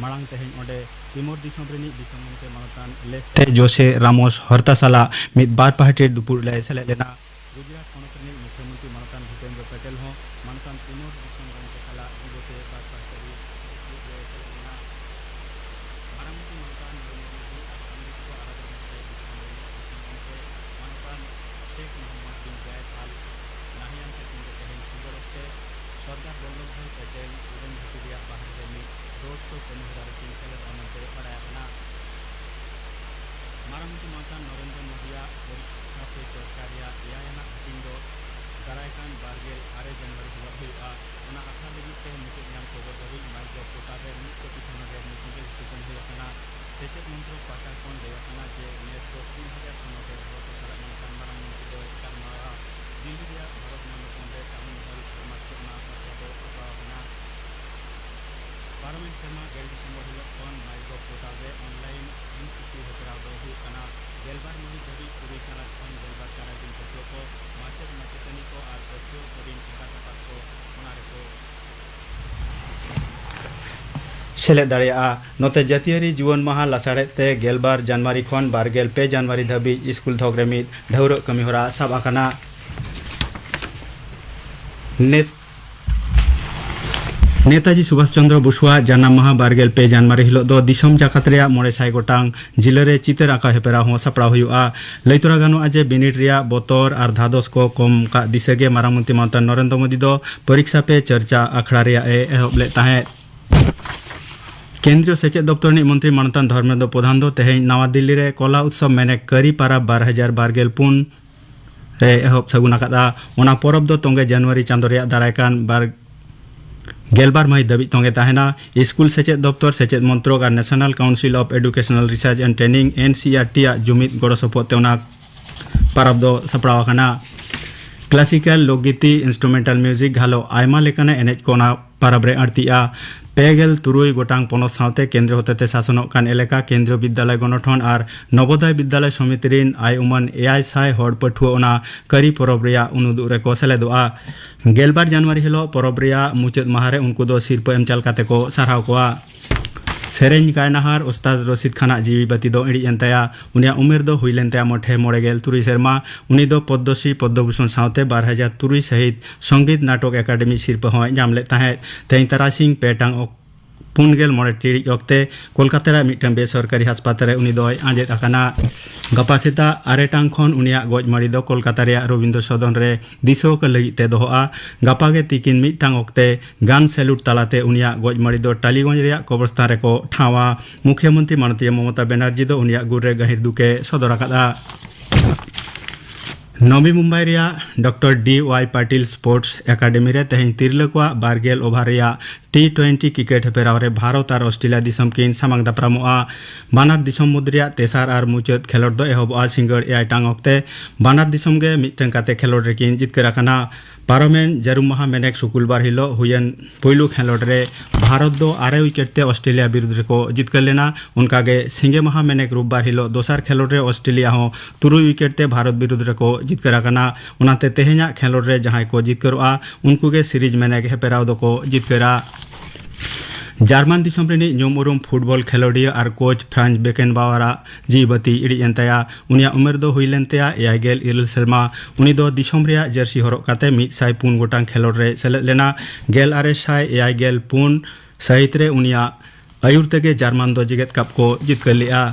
ᱢᱟᱲᱟᱝ ᱛᱮᱦᱮᱧ ᱚᱸᱰᱮ ᱛᱤᱢᱳᱨ ᱫᱤᱥᱚᱢ ᱨᱤᱱᱤᱡ ᱫᱤᱥᱚᱢ ᱜᱚᱢᱠᱮ ᱢᱟᱱᱚᱛᱟᱱ ᱞᱮᱥᱛᱮ ᱡᱳᱥᱮ ᱨᱟᱢᱳᱥ ᱦᱚᱨᱛᱟ ᱥᱟᱞᱟᱜ ᱢᱤᱫ ᱵᱟᱨ ᱯᱟᱦᱴᱤ ᱫᱩᱯᱩᱲ ᱞᱮ ᱥᱮᱞᱮᱫ ᱞᱮᱱᱟ᱾ ᱜᱩᱡᱽᱨᱟᱴ ᱯᱚᱱᱚᱛ ᱨᱤᱱᱤᱡ ᱢᱩᱠᱷᱭᱚᱢᱚᱱᱛᱨᱤ ᱢᱟᱱᱚᱛᱟᱱ ᱵᱷᱩᱯᱮᱱᱫᱨᱚ ᱯᱮᱴᱮᱞ ᱦᱚᱸ ᱢᱟᱱᱚᱛᱟᱱ ᱛᱤᱢᱳᱨ ᱫᱤᱥᱚᱢ ᱜᱚᱢᱠᱮ ᱥᱟᱞᱟᱜ ᱧᱤᱫᱟᱹᱛᱮ ᱵᱟᱨ ᱯᱟᱦᱴᱤ ᱫᱩᱯᱩᱲ ᱨᱮ ᱥᱮᱞᱮᱫ ᱞᱮᱱᱟ᱾ ᱢᱟᱨᱟᱝ ᱢᱚᱱᱛᱨᱤ ᱢᱟᱱᱚᱛᱟᱱ ᱱᱚᱨᱮᱱᱫᱨᱚ ᱢᱳᱫᱤ ᱟᱨ ᱥᱟᱢᱵᱤᱛ ᱠᱚ ᱟᱨᱟᱫᱷᱱᱟ ᱥᱮ ᱫᱤᱥᱚᱢ ᱨᱤᱱᱤᱡ ᱫᱤᱥᱚᱢ ᱜᱚᱢᱠᱮ ᱢᱟᱱᱚᱛᱟᱱ ᱥᱮᱠᱷ ᱢᱚᱦᱚᱢᱢᱚᱫᱽ ᱵᱤᱱ ᱡᱟᱭᱮᱫ ᱟᱞ ᱱᱟᱦᱭᱟᱱ ᱛᱟᱹᱠᱤᱱ ᱫᱚ ᱛᱮᱦᱮᱧ ᱥᱤᱸᱜᱟᱹᱲ ᱚᱠᱛᱮ ᱥᱚᱨᱫᱟᱨ ᱵᱚᱞᱞᱚᱵᱷ ᱵᱷᱟᱭ ᱯᱮᱴᱮᱞ ᱩᱰᱟᱹᱱ ᱜᱷᱟᱹᱴᱤ ᱨᱮᱭᱟᱜ ᱵᱟᱦᱨᱮ ᱨᱮ ᱢᱤᱫ ᱨᱳᱰ ᱥᱳ ᱠᱟᱹᱢᱤᱦᱚᱨᱟ ᱨᱮᱠᱤᱱ ᱥᱮᱞᱮᱫᱚᱜᱼᱟ ᱢᱮᱱᱛᱮ ᱵᱟᱰᱟᱭ ᱟᱠᱟᱱᱟ᱾ ᱢᱟᱨᱟᱝ ᱢᱚᱱᱛᱨᱤ ᱢᱟᱱᱚᱛᱟᱱ ᱱᱚᱨᱮᱱᱫᱨᱚ ᱢᱳᱫᱤᱭᱟᱜ ᱯᱚᱨᱤᱠᱥᱟ ᱯᱮ ᱪᱚᱨᱪᱟ ᱨᱮᱭᱟᱜ ᱮᱭᱟᱭ ᱟᱱᱟᱜ ᱦᱟᱹᱴᱤᱧ ᱫᱚ ᱫᱟᱨᱟᱭ ᱠᱟᱱ ᱵᱟᱨ ᱜᱮᱞ ᱟᱨᱮ ᱡᱟᱱᱩᱣᱟᱨᱤ ᱦᱤᱞᱳᱜ ᱦᱩᱭᱩᱜᱼᱟ᱾ ᱚᱱᱟ ᱟᱠᱷᱲᱟ ᱞᱟᱹᱜᱤᱫ ᱛᱮ ᱢᱩᱪᱟᱹᱫ ᱧᱟᱢ ᱠᱷᱚᱵᱚᱨ ᱫᱷᱟᱹᱵᱤᱡ MyGov ᱯᱳᱨᱴᱟᱞ ᱨᱮ ᱢᱤᱫ ᱠᱳᱴᱤ ᱠᱷᱚᱱ ᱦᱚᱸ ᱰᱷᱮᱨ ᱧᱩᱛᱩᱢ ᱨᱮᱡᱤᱥᱴᱨᱮᱥᱚᱱ ᱦᱩᱭ ᱟᱠᱟᱱᱟ᱾ ᱥᱮᱪᱮᱫ ᱢᱚᱱᱛᱨᱚᱠ ᱯᱟᱦᱴᱟ ᱠᱷᱚᱱ ᱞᱟᱹᱭ ᱟᱠᱟᱱᱟ ᱡᱮ ᱱᱮᱴ ᱫᱚ ᱛᱤᱱ ᱦᱟᱡᱟᱨ ᱠᱷᱚᱱ ᱦᱚᱸ ᱰᱷᱮᱨ ᱦᱚᱲ ᱠᱚ ᱥᱟᱞᱟᱜ ᱧᱟᱯᱟᱢ ᱢᱟᱨᱟᱝ ᱢᱚᱱᱛᱨᱤ ᱫᱚᱭ ᱜᱟᱞᱢᱟᱨᱟᱣᱟ᱾ ᱫᱤᱞᱞᱤ ᱨᱮᱭᱟᱜ ᱵᱷᱟᱨᱚᱛ ᱢᱚᱱᱰᱚᱯᱚᱱ ᱨᱮ ᱴᱟᱣᱩᱱ ᱦᱚᱞ ᱯᱷᱟᱨᱢᱟᱥᱤ ᱚᱱᱟ ᱵᱟᱠᱷᱨᱟ ᱫᱚ ᱥᱟᱯᱲᱟᱣ ᱟᱠᱟᱱᱟ᱾ ᱯᱟᱨᱚᱢᱮᱱ ᱥᱮᱨᱢᱟ ᱜᱮᱞ ᱰᱤᱥᱮᱢᱵᱚᱨ ᱦᱤᱞᱳᱜ ᱠᱷᱚᱱ MyGov ᱯᱳᱨᱴᱟᱞ ᱨᱮ ᱚᱱᱞᱟᱭᱤᱱ MCQ ᱦᱮᱯᱨᱟᱣ ᱫᱚ ᱦᱩᱭᱩᱜ ᱠᱟᱱᱟ᱾ ᱜᱮᱞᱵᱟᱨ ᱢᱤᱱᱤᱴ ᱫᱷᱟᱹᱵᱤᱡ ᱠᱩᱲᱤ ᱪᱟᱱᱟᱪ ᱠᱷᱚᱱ ᱜᱮᱞᱵᱟᱨ ᱪᱟᱱᱟᱪ ᱨᱤᱱ ᱯᱟᱹᱴᱷᱩᱣᱟᱹ ᱠᱚ, ᱢᱟᱪᱮᱫ ᱢᱟᱪᱮᱛᱟᱹᱱᱤ ᱠᱚ ᱟᱨ ᱯᱟᱹᱴᱷᱩᱣᱟᱹ ᱠᱚᱨᱤᱱ ᱮᱸᱜᱟᱛ ᱟᱯᱟᱛ ᱠᱚ ᱚᱱᱟ ᱨᱮᱠᱚ ᱥᱮᱞᱮᱫ ᱫᱟᱲᱮᱭᱟᱜᱼᱟ᱾ ᱱᱚᱛᱮ ᱡᱟᱹᱛᱤᱭᱟᱹᱨᱤ ᱡᱩᱣᱟᱹᱱ ᱢᱟᱦᱟ ᱞᱟᱥᱟᱲᱦᱮᱫ ᱛᱮ ᱜᱮᱞᱵᱟᱨ ᱡᱟᱱᱩᱣᱟᱨᱤ ᱠᱷᱚᱱ ᱵᱟᱨᱜᱮᱞ ᱯᱮ ᱡᱟᱱᱩᱣᱟᱨᱤ ᱫᱷᱟᱹᱵᱤᱡ ᱥᱠᱩᱞ ᱛᱷᱚᱠ ᱨᱮ ᱢᱤᱫ ᱰᱷᱟᱹᱣᱨᱟᱹᱜ ᱠᱟᱹᱢᱤᱦᱚᱨᱟ ᱥᱟᱵ ᱟᱠᱟᱱᱟ᱾ ᱱᱮᱛ-, ᱱᱮᱛᱟᱡᱤ ᱥᱩᱵᱷᱟᱥ ᱪᱚᱱᱫᱨᱚ ᱵᱚᱥᱩᱣᱟᱜ ᱡᱟᱱᱟᱢ ᱢᱟᱦᱟ ᱵᱟᱨᱜᱮᱞ ᱯᱮ ᱡᱟᱱᱩᱣᱟᱨᱤ ᱦᱤᱞᱳᱜ ᱫᱚ ᱫᱤᱥᱚᱢ ᱡᱟᱠᱟᱛ ᱨᱮᱭᱟᱜ ᱢᱚᱬᱮ ᱥᱟᱭ ᱜᱚᱴᱟᱝ ᱡᱤᱞᱟᱹ ᱨᱮ ᱪᱤᱛᱟᱹᱨ ᱟᱸᱠᱟᱣ ᱦᱮᱯᱨᱟᱣ ᱦᱚᱸ ᱥᱟᱯᱲᱟᱣ ᱦᱩᱭᱩᱜᱼᱟ᱾ ᱞᱟᱹᱭ ᱛᱚᱨᱟ ᱜᱟᱱᱚᱜᱼᱟ ᱡᱮ ᱵᱤᱱᱤᱰ ᱨᱮᱭᱟᱜ ᱵᱚᱛᱚᱨ ᱟᱨ ᱫᱷᱟᱫᱚᱥ ᱠᱚ ᱠᱚᱢ ᱠᱟᱜ ᱫᱤᱥᱟᱹ ᱜᱮ ᱢᱟᱨᱟᱝ ᱢᱚᱱᱛᱨᱤ ᱢᱟᱱᱚᱛᱟᱱ ᱱᱚᱨᱮᱱᱫᱨᱚ ᱢᱳᱫᱤ ᱫᱚ ᱯᱚᱨᱤᱠᱥᱟ ᱯᱮ ᱪᱚᱨᱪᱟ ᱟᱠᱷᱲᱟ ᱨᱮᱭᱟᱜ ᱮ ᱮᱦᱚᱵ ᱞᱮᱫ ᱛᱟᱦᱮᱸᱫ᱾ ᱠᱮᱱᱫᱨᱤᱭᱚ ᱥᱮᱪᱮᱫ ᱫᱚᱯᱛᱚᱨ ᱨᱤᱱᱤᱡ ᱢᱚᱱᱛᱨᱤ ᱢᱟᱱᱚᱛᱟᱱ ᱫᱷᱚᱨᱢᱮᱱᱫᱨᱚ ᱯᱨᱚᱫᱷᱟᱱ ᱫᱚ ᱛᱮᱦᱮᱧ ᱱᱟᱣᱟ ᱫᱤᱞᱞᱤ ᱨᱮ ᱠᱚᱞᱟ ᱩᱛᱥᱚᱵ ᱢᱮᱱᱮᱠ ᱠᱟᱹᱨᱤ ᱯᱟᱨᱟᱵᱽ ᱵᱟᱨ ᱦᱟᱡᱟᱨ ᱵᱟᱨ ᱜᱮᱞ ᱯᱩᱱ ᱨᱮ ᱮᱦᱚᱵ ᱥᱟᱹᱜᱩᱱ ᱟᱠᱟᱫᱼᱟ᱾ ᱚᱱᱟ ᱯᱚᱨᱚᱵᱽ ᱫᱚ ᱛᱚᱸᱜᱮ ᱡᱟᱱᱩᱣᱟᱨᱤ ᱪᱟᱸᱫᱚ ᱨᱮᱭᱟᱜ ᱫᱟᱨᱟᱭ ᱠᱟᱱ ᱵᱟᱨ ᱜᱮᱞᱵᱟᱨ ᱢᱟᱹᱦᱤᱛ ᱫᱷᱟᱹᱵᱤᱡ ᱛᱚᱸᱜᱮ ᱛᱟᱦᱮᱱᱟ᱾ ᱥᱠᱩᱞ ᱥᱮᱪᱮᱫ ᱫᱚᱯᱛᱚᱨ, ᱥᱮᱪᱮᱫ ᱢᱚᱱᱛᱨᱚᱠ ᱟᱨ National Council of Educational Research and Training, N C E R T ᱟᱜ ᱡᱩᱢᱤᱫ ᱜᱚᱲᱚ ᱥᱚᱯᱚᱦᱚᱫ ᱛᱮ ᱚᱱᱟ ᱯᱟᱨᱟᱵᱽ ᱫᱚ ᱥᱟᱯᱲᱟᱣ ᱟᱠᱟᱱᱟ᱾ ᱠᱞᱟᱥᱤᱠᱟᱞ, ᱞᱳᱠᱜᱤᱛᱤ, ᱤᱱᱥᱴᱨᱩᱢᱮᱱᱴᱟᱞ ᱢᱤᱣᱡᱤᱠ, ᱜᱷᱟᱞᱚ ᱟᱭᱢᱟ ᱞᱮᱠᱟᱱᱟᱜ ᱮᱱᱮᱡ ᱠᱚ ᱚᱱᱟ ᱯᱟᱨᱟᱵᱽ ᱨᱮ ᱟᱹᱲᱛᱤᱜᱼᱟ᱾ ᱯᱮ ᱜᱮᱞ ᱛᱩᱨᱩᱭ ᱜᱚᱴᱟᱝ ᱯᱚᱱᱚᱛ ᱥᱟᱶᱛᱮ ᱠᱮᱱᱫᱨᱚ ᱦᱚᱛᱮᱛᱮ ᱥᱟᱥᱚᱱᱚᱜ ᱠᱟᱱ ᱮᱞᱟᱠᱟ ᱠᱮᱱᱫᱨᱤᱭᱚ ᱵᱤᱫᱽᱫᱟᱞᱚᱭ ᱜᱚᱱᱚᱴᱷᱚᱱ ᱟᱨ ᱱᱚᱵᱳᱫᱚᱭ ᱵᱤᱫᱽᱫᱟᱞᱚᱭ ᱥᱚᱢᱤᱛᱤ ᱨᱤᱱ ᱟᱭ ᱩᱢᱟᱹᱱ ᱮᱭᱟᱭ ᱥᱟᱭ ᱦᱚᱲ ᱯᱟᱹᱴᱷᱩᱣᱟᱹ ᱚᱱᱟ ᱠᱟᱹᱨᱤ ᱯᱚᱨᱚᱵᱽ ᱨᱮᱭᱟᱜ ᱩᱱᱩᱫᱩᱜ ᱨᱮᱠᱚ ᱥᱮᱞᱮᱫᱚᱜᱼᱟ᱾ ᱜᱮᱞᱵᱟᱨ ᱡᱟᱱᱩᱣᱟᱨᱤ ᱦᱤᱞᱚᱜ ᱯᱚᱨᱚᱵᱽ ᱨᱮᱭᱟᱜ ᱢᱩᱪᱟᱹᱫ ᱢᱟᱦᱟ ᱨᱮ ᱩᱱᱠᱩ ᱫᱚ ᱥᱤᱨᱯᱟᱹ ᱮᱢ ᱪᱟᱞ ᱠᱟᱛᱮ ᱠᱚ ᱥᱟᱨᱦᱟᱣ ᱠᱚᱣᱟ᱾ ᱥᱮᱨᱮᱧ ᱜᱟᱭᱱᱟᱦᱟᱨ ᱳᱥᱛᱟᱫ ᱨᱚᱥᱤᱫ ᱠᱷᱟᱱᱟᱜ ᱡᱤᱣᱤ ᱵᱟᱹᱛᱤ ᱫᱚ ᱤᱬᱤᱡ ᱮᱱ ᱛᱟᱭᱟ᱾ ᱩᱱᱤᱭᱟᱜ ᱩᱢᱮᱨ ᱫᱚ ᱦᱩᱭ ᱞᱮᱱ ᱛᱟᱭᱟ ᱢᱚᱴᱷᱮ ᱢᱚᱬᱮ ᱜᱮᱞ ᱛᱩᱨᱩᱭ ᱥᱮᱨᱢᱟ᱾ ᱩᱱᱤ ᱫᱚ ᱯᱚᱫᱽᱫᱚᱥᱨᱤ ᱯᱚᱫᱽᱫᱚᱵᱷᱩᱥᱚᱱ ᱥᱟᱶᱛᱮ ᱵᱟᱨ ᱦᱟᱡᱟᱨ ᱛᱩᱨᱩᱭ ᱥᱟᱹᱦᱤᱛ ᱥᱚᱝᱜᱤᱛ ᱱᱟᱴᱚᱠ ᱮᱠᱟᱰᱮᱢᱤ ᱥᱤᱨᱯᱟᱹ ᱦᱚᱸᱭ ᱧᱟᱢ ᱞᱮᱫ ᱛᱟᱦᱮᱸᱫ᱾ ᱛᱮᱦᱮᱧ ᱛᱟᱨᱟᱥᱤᱧ ᱯᱮ ᱴᱟᱝ ᱚᱠ-, ᱯᱩᱱ ᱜᱮᱞ ᱢᱚᱬᱮ ᱴᱤᱲᱤᱡ ᱚᱠᱛᱮ ᱠᱳᱞᱠᱟᱛᱟ ᱨᱮᱭᱟᱜ ᱢᱤᱫᱴᱟᱝ ᱵᱮᱥᱚᱨᱠᱟᱨᱤ ᱦᱟᱥᱯᱟᱛᱟᱞ ᱨᱮ ᱩᱱᱤ ᱫᱚᱭ ᱟᱸᱡᱮᱫ ᱟᱠᱟᱱᱟ᱾ ᱜᱟᱯᱟ ᱥᱮᱛᱟᱜ ᱟᱨᱮ ᱴᱟᱝ ᱠᱷᱚᱱ ᱩᱱᱤᱭᱟᱜ ᱜᱚᱡ ᱢᱟᱹᱲᱤ ᱫᱚ ᱠᱳᱞᱠᱟᱛᱟ ᱨᱮᱭᱟᱜ ᱨᱚᱵᱤᱱᱫᱨᱚ ᱥᱚᱫᱚᱱ ᱨᱮ ᱫᱤᱥᱟᱹ ᱟᱠᱚ ᱞᱟᱹᱜᱤᱫ ᱛᱮ ᱫᱚᱦᱚᱜᱼᱟ᱾ ᱜᱟᱯᱟ ᱜᱮ ᱛᱤᱠᱤᱱ ᱢᱤᱫ ᱴᱟᱝ ᱚᱠᱛᱮ ᱜᱟᱱ ᱥᱮᱞᱩᱴ ᱛᱟᱞᱟᱛᱮ ᱩᱱᱤᱭᱟᱜ ᱜᱚᱡ ᱢᱟᱹᱲᱤ ᱫᱚ ᱴᱟᱞᱤᱜᱚᱸᱡᱽ ᱨᱮᱭᱟᱜ ᱠᱚᱵᱚᱨᱥᱛᱷᱟᱱ ᱨᱮᱠᱚ ᱴᱷᱟᱶᱟ᱾ ᱢᱩᱠᱷᱭᱚᱢᱚᱱᱛᱨᱤ ᱢᱟᱱᱚᱛᱤᱭᱟᱹ ᱢᱚᱢᱚᱛᱟ ᱵᱮᱱᱟᱨᱡᱤ ᱫᱚ ᱩᱱᱤᱭᱟᱜ ᱜᱩᱨ ᱨᱮ ᱜᱟᱹᱦᱤᱨ ᱫᱩᱠ ᱮ ᱥᱚᱫᱚᱨ ᱟᱠᱟᱫᱼᱟ᱾ ᱱᱚᱵᱤ ᱢᱩᱢᱵᱟᱭ ᱨᱮᱭᱟᱜ ᱰᱚᱠᱴᱚᱨ ᱰᱤ ᱣᱟᱭ ᱯᱟᱴᱤᱞ ᱥᱯᱳᱨᱴᱥ ᱮᱠᱟᱰᱮᱢᱤ ᱨᱮ ᱛᱮᱦᱮᱧ ᱛᱤᱨᱞᱟᱹ ᱠᱚᱣᱟᱜ ᱵᱟᱨ ᱜᱮᱞ ᱳᱵᱷᱟᱨ ᱨᱮᱭᱟᱜ ᱴᱤ ᱴᱩᱭᱮᱱᱴᱤ ᱠᱨᱤᱠᱮᱴ ᱦᱮᱯᱨᱟᱣ ᱨᱮ ᱵᱷᱟᱨᱚᱛ ᱟᱨ ᱚᱥᱴᱨᱮᱞᱤᱭᱟ ᱫᱤᱥᱚᱢ ᱠᱤᱱ ᱥᱟᱢᱟᱝ ᱫᱟᱯᱨᱟᱢᱚᱜᱼᱟ᱾ ᱵᱟᱱᱟᱨ ᱫᱤᱥᱚᱢ ᱢᱩᱫᱽ ᱨᱮᱭᱟᱜ ᱛᱮᱥᱟᱨ ᱟᱨ ᱢᱩᱪᱟᱹᱫ ᱠᱷᱮᱞᱚᱸᱰ ᱫᱚ ᱮᱦᱚᱵᱚᱜᱼᱟ ᱥᱤᱸᱜᱟᱹᱲ ᱮᱭᱟᱭ ᱴᱟᱝ ᱚᱠᱛᱮ᱾ ᱵᱟᱱᱟᱨ ᱫᱤᱥᱚᱢ ᱜᱮ ᱢᱤᱫᱴᱟᱝ ᱠᱟᱛᱮ ᱠᱷᱮᱞᱚᱸᱰ ᱨᱮᱠᱤᱱ ᱡᱤᱛᱠᱟᱹᱨ ᱟᱠᱟᱱᱟ᱾ ᱯᱟᱨᱚᱢᱮᱱ ᱡᱟᱹᱨᱩᱢ ᱢᱟᱦᱟ ᱢᱮᱱᱮᱠ ᱥᱩᱠᱩᱞᱵᱟᱨ ᱦᱤᱞᱚᱜ ᱦᱩᱭᱮᱱ ᱯᱩᱭᱞᱩ ᱠᱷᱮᱞᱚᱸᱰ ᱨᱮ ᱵᱷᱟᱨᱚᱛ ᱫᱚ ᱟᱨᱮ ᱣᱤᱠᱮᱴ ᱛᱮ ᱚᱥᱴᱨᱮᱞᱤᱭᱟ ᱵᱤᱨᱩᱫᱽ ᱨᱮᱠᱚ ᱡᱤᱛᱠᱟᱹᱨ ᱞᱮᱱᱟ᱾ ᱚᱱᱠᱟᱜᱮ ᱥᱤᱸᱜᱮ ᱢᱟᱦᱟ ᱢᱮᱱᱮᱠ ᱨᱳᱵᱵᱟᱨ ᱦᱤᱞᱚᱜ ᱫᱚᱥᱟᱨ ᱠᱷᱮᱞᱚᱸᱰ ᱨᱮ ᱚᱥᱴᱨᱮᱞᱤᱭᱟ ᱦᱚᱸ ᱛᱩᱨᱩᱭ ᱣᱤᱠᱮᱴ ᱛᱮ ᱵᱷᱟᱨᱚᱛ ᱵᱤᱨᱩᱫᱽ ᱨᱮᱠᱚ ᱡᱤᱛᱠᱟᱹᱨ ᱟᱠᱟᱱᱟ᱾ ᱚᱱᱟᱛᱮ ᱛᱮᱦᱮᱧᱟᱜ ᱠᱷᱮᱞᱚᱸᱰ ᱨᱮ ᱡᱟᱦᱟᱸᱭ ᱠᱚ ᱡᱤᱛᱠᱟᱹᱨᱚᱜᱼᱟ, ᱩᱱᱠᱩ ᱜᱮ ᱥᱤᱨᱤᱡᱽ ᱢᱮᱱᱮᱠ ᱦᱮᱯᱮᱨᱟᱣ ᱫᱚᱠᱚ ᱡᱤᱛᱠᱟᱹᱨᱟ᱾ ᱡᱟᱨᱢᱟᱱ ᱫᱤᱥᱚᱢ ᱨᱤᱱᱤᱡ ᱧᱩᱢ ᱩᱨᱩᱢ ᱯᱷᱩᱴᱵᱚᱞ ᱠᱷᱮᱞᱳᱰᱤᱭᱟᱹ ᱟᱨ ᱠᱳᱪ ᱯᱷᱨᱟᱱᱡᱽ ᱵᱮᱠᱮᱱᱵᱟᱣᱟᱨᱟᱜ ᱡᱤᱣᱤ ᱵᱟᱹᱛᱤ ᱤᱲᱤᱡ ᱮᱱ ᱛᱟᱭᱟ᱾ ᱩᱱᱤᱭᱟᱜ ᱩᱢᱮᱨ ᱫᱚ ᱦᱩᱭ ᱞᱮᱱ ᱛᱟᱭᱟ ᱮᱭᱟᱭ ᱜᱮᱞ ᱤᱨᱟᱹᱞ ᱥᱮᱨᱢᱟ᱾ ᱩᱱᱤ ᱫᱚ ᱫᱤᱥᱚᱢ ᱨᱮᱭᱟᱜ ᱡᱟᱹᱨᱥᱤ ᱦᱚᱨᱚᱜ ᱠᱟᱛᱮ ᱢᱤᱫ ᱥᱟᱭ ᱯᱩᱱ ᱜᱚᱴᱟᱝ ᱠᱷᱮᱞᱳᱰ ᱨᱮ ᱥᱮᱞᱮᱫ ᱞᱮᱱᱟ᱾ ᱜᱮᱞ ᱟᱨᱮ ᱥᱟᱭ ᱮᱭᱟᱭ ᱜᱮᱞ ᱯᱩᱱ ᱥᱟᱹᱦᱤᱛ ᱨᱮ ᱩᱱᱤᱭᱟᱜ ᱟᱹᱭᱩᱨ ᱛᱮᱜᱮ ᱡᱟᱨᱢᱟᱱ ᱫᱚ ᱡᱮᱜᱮᱛ ᱠᱟᱯ ᱠᱚ ᱡᱤᱛᱠᱟᱹᱨ ᱞᱮᱫᱼᱟ᱾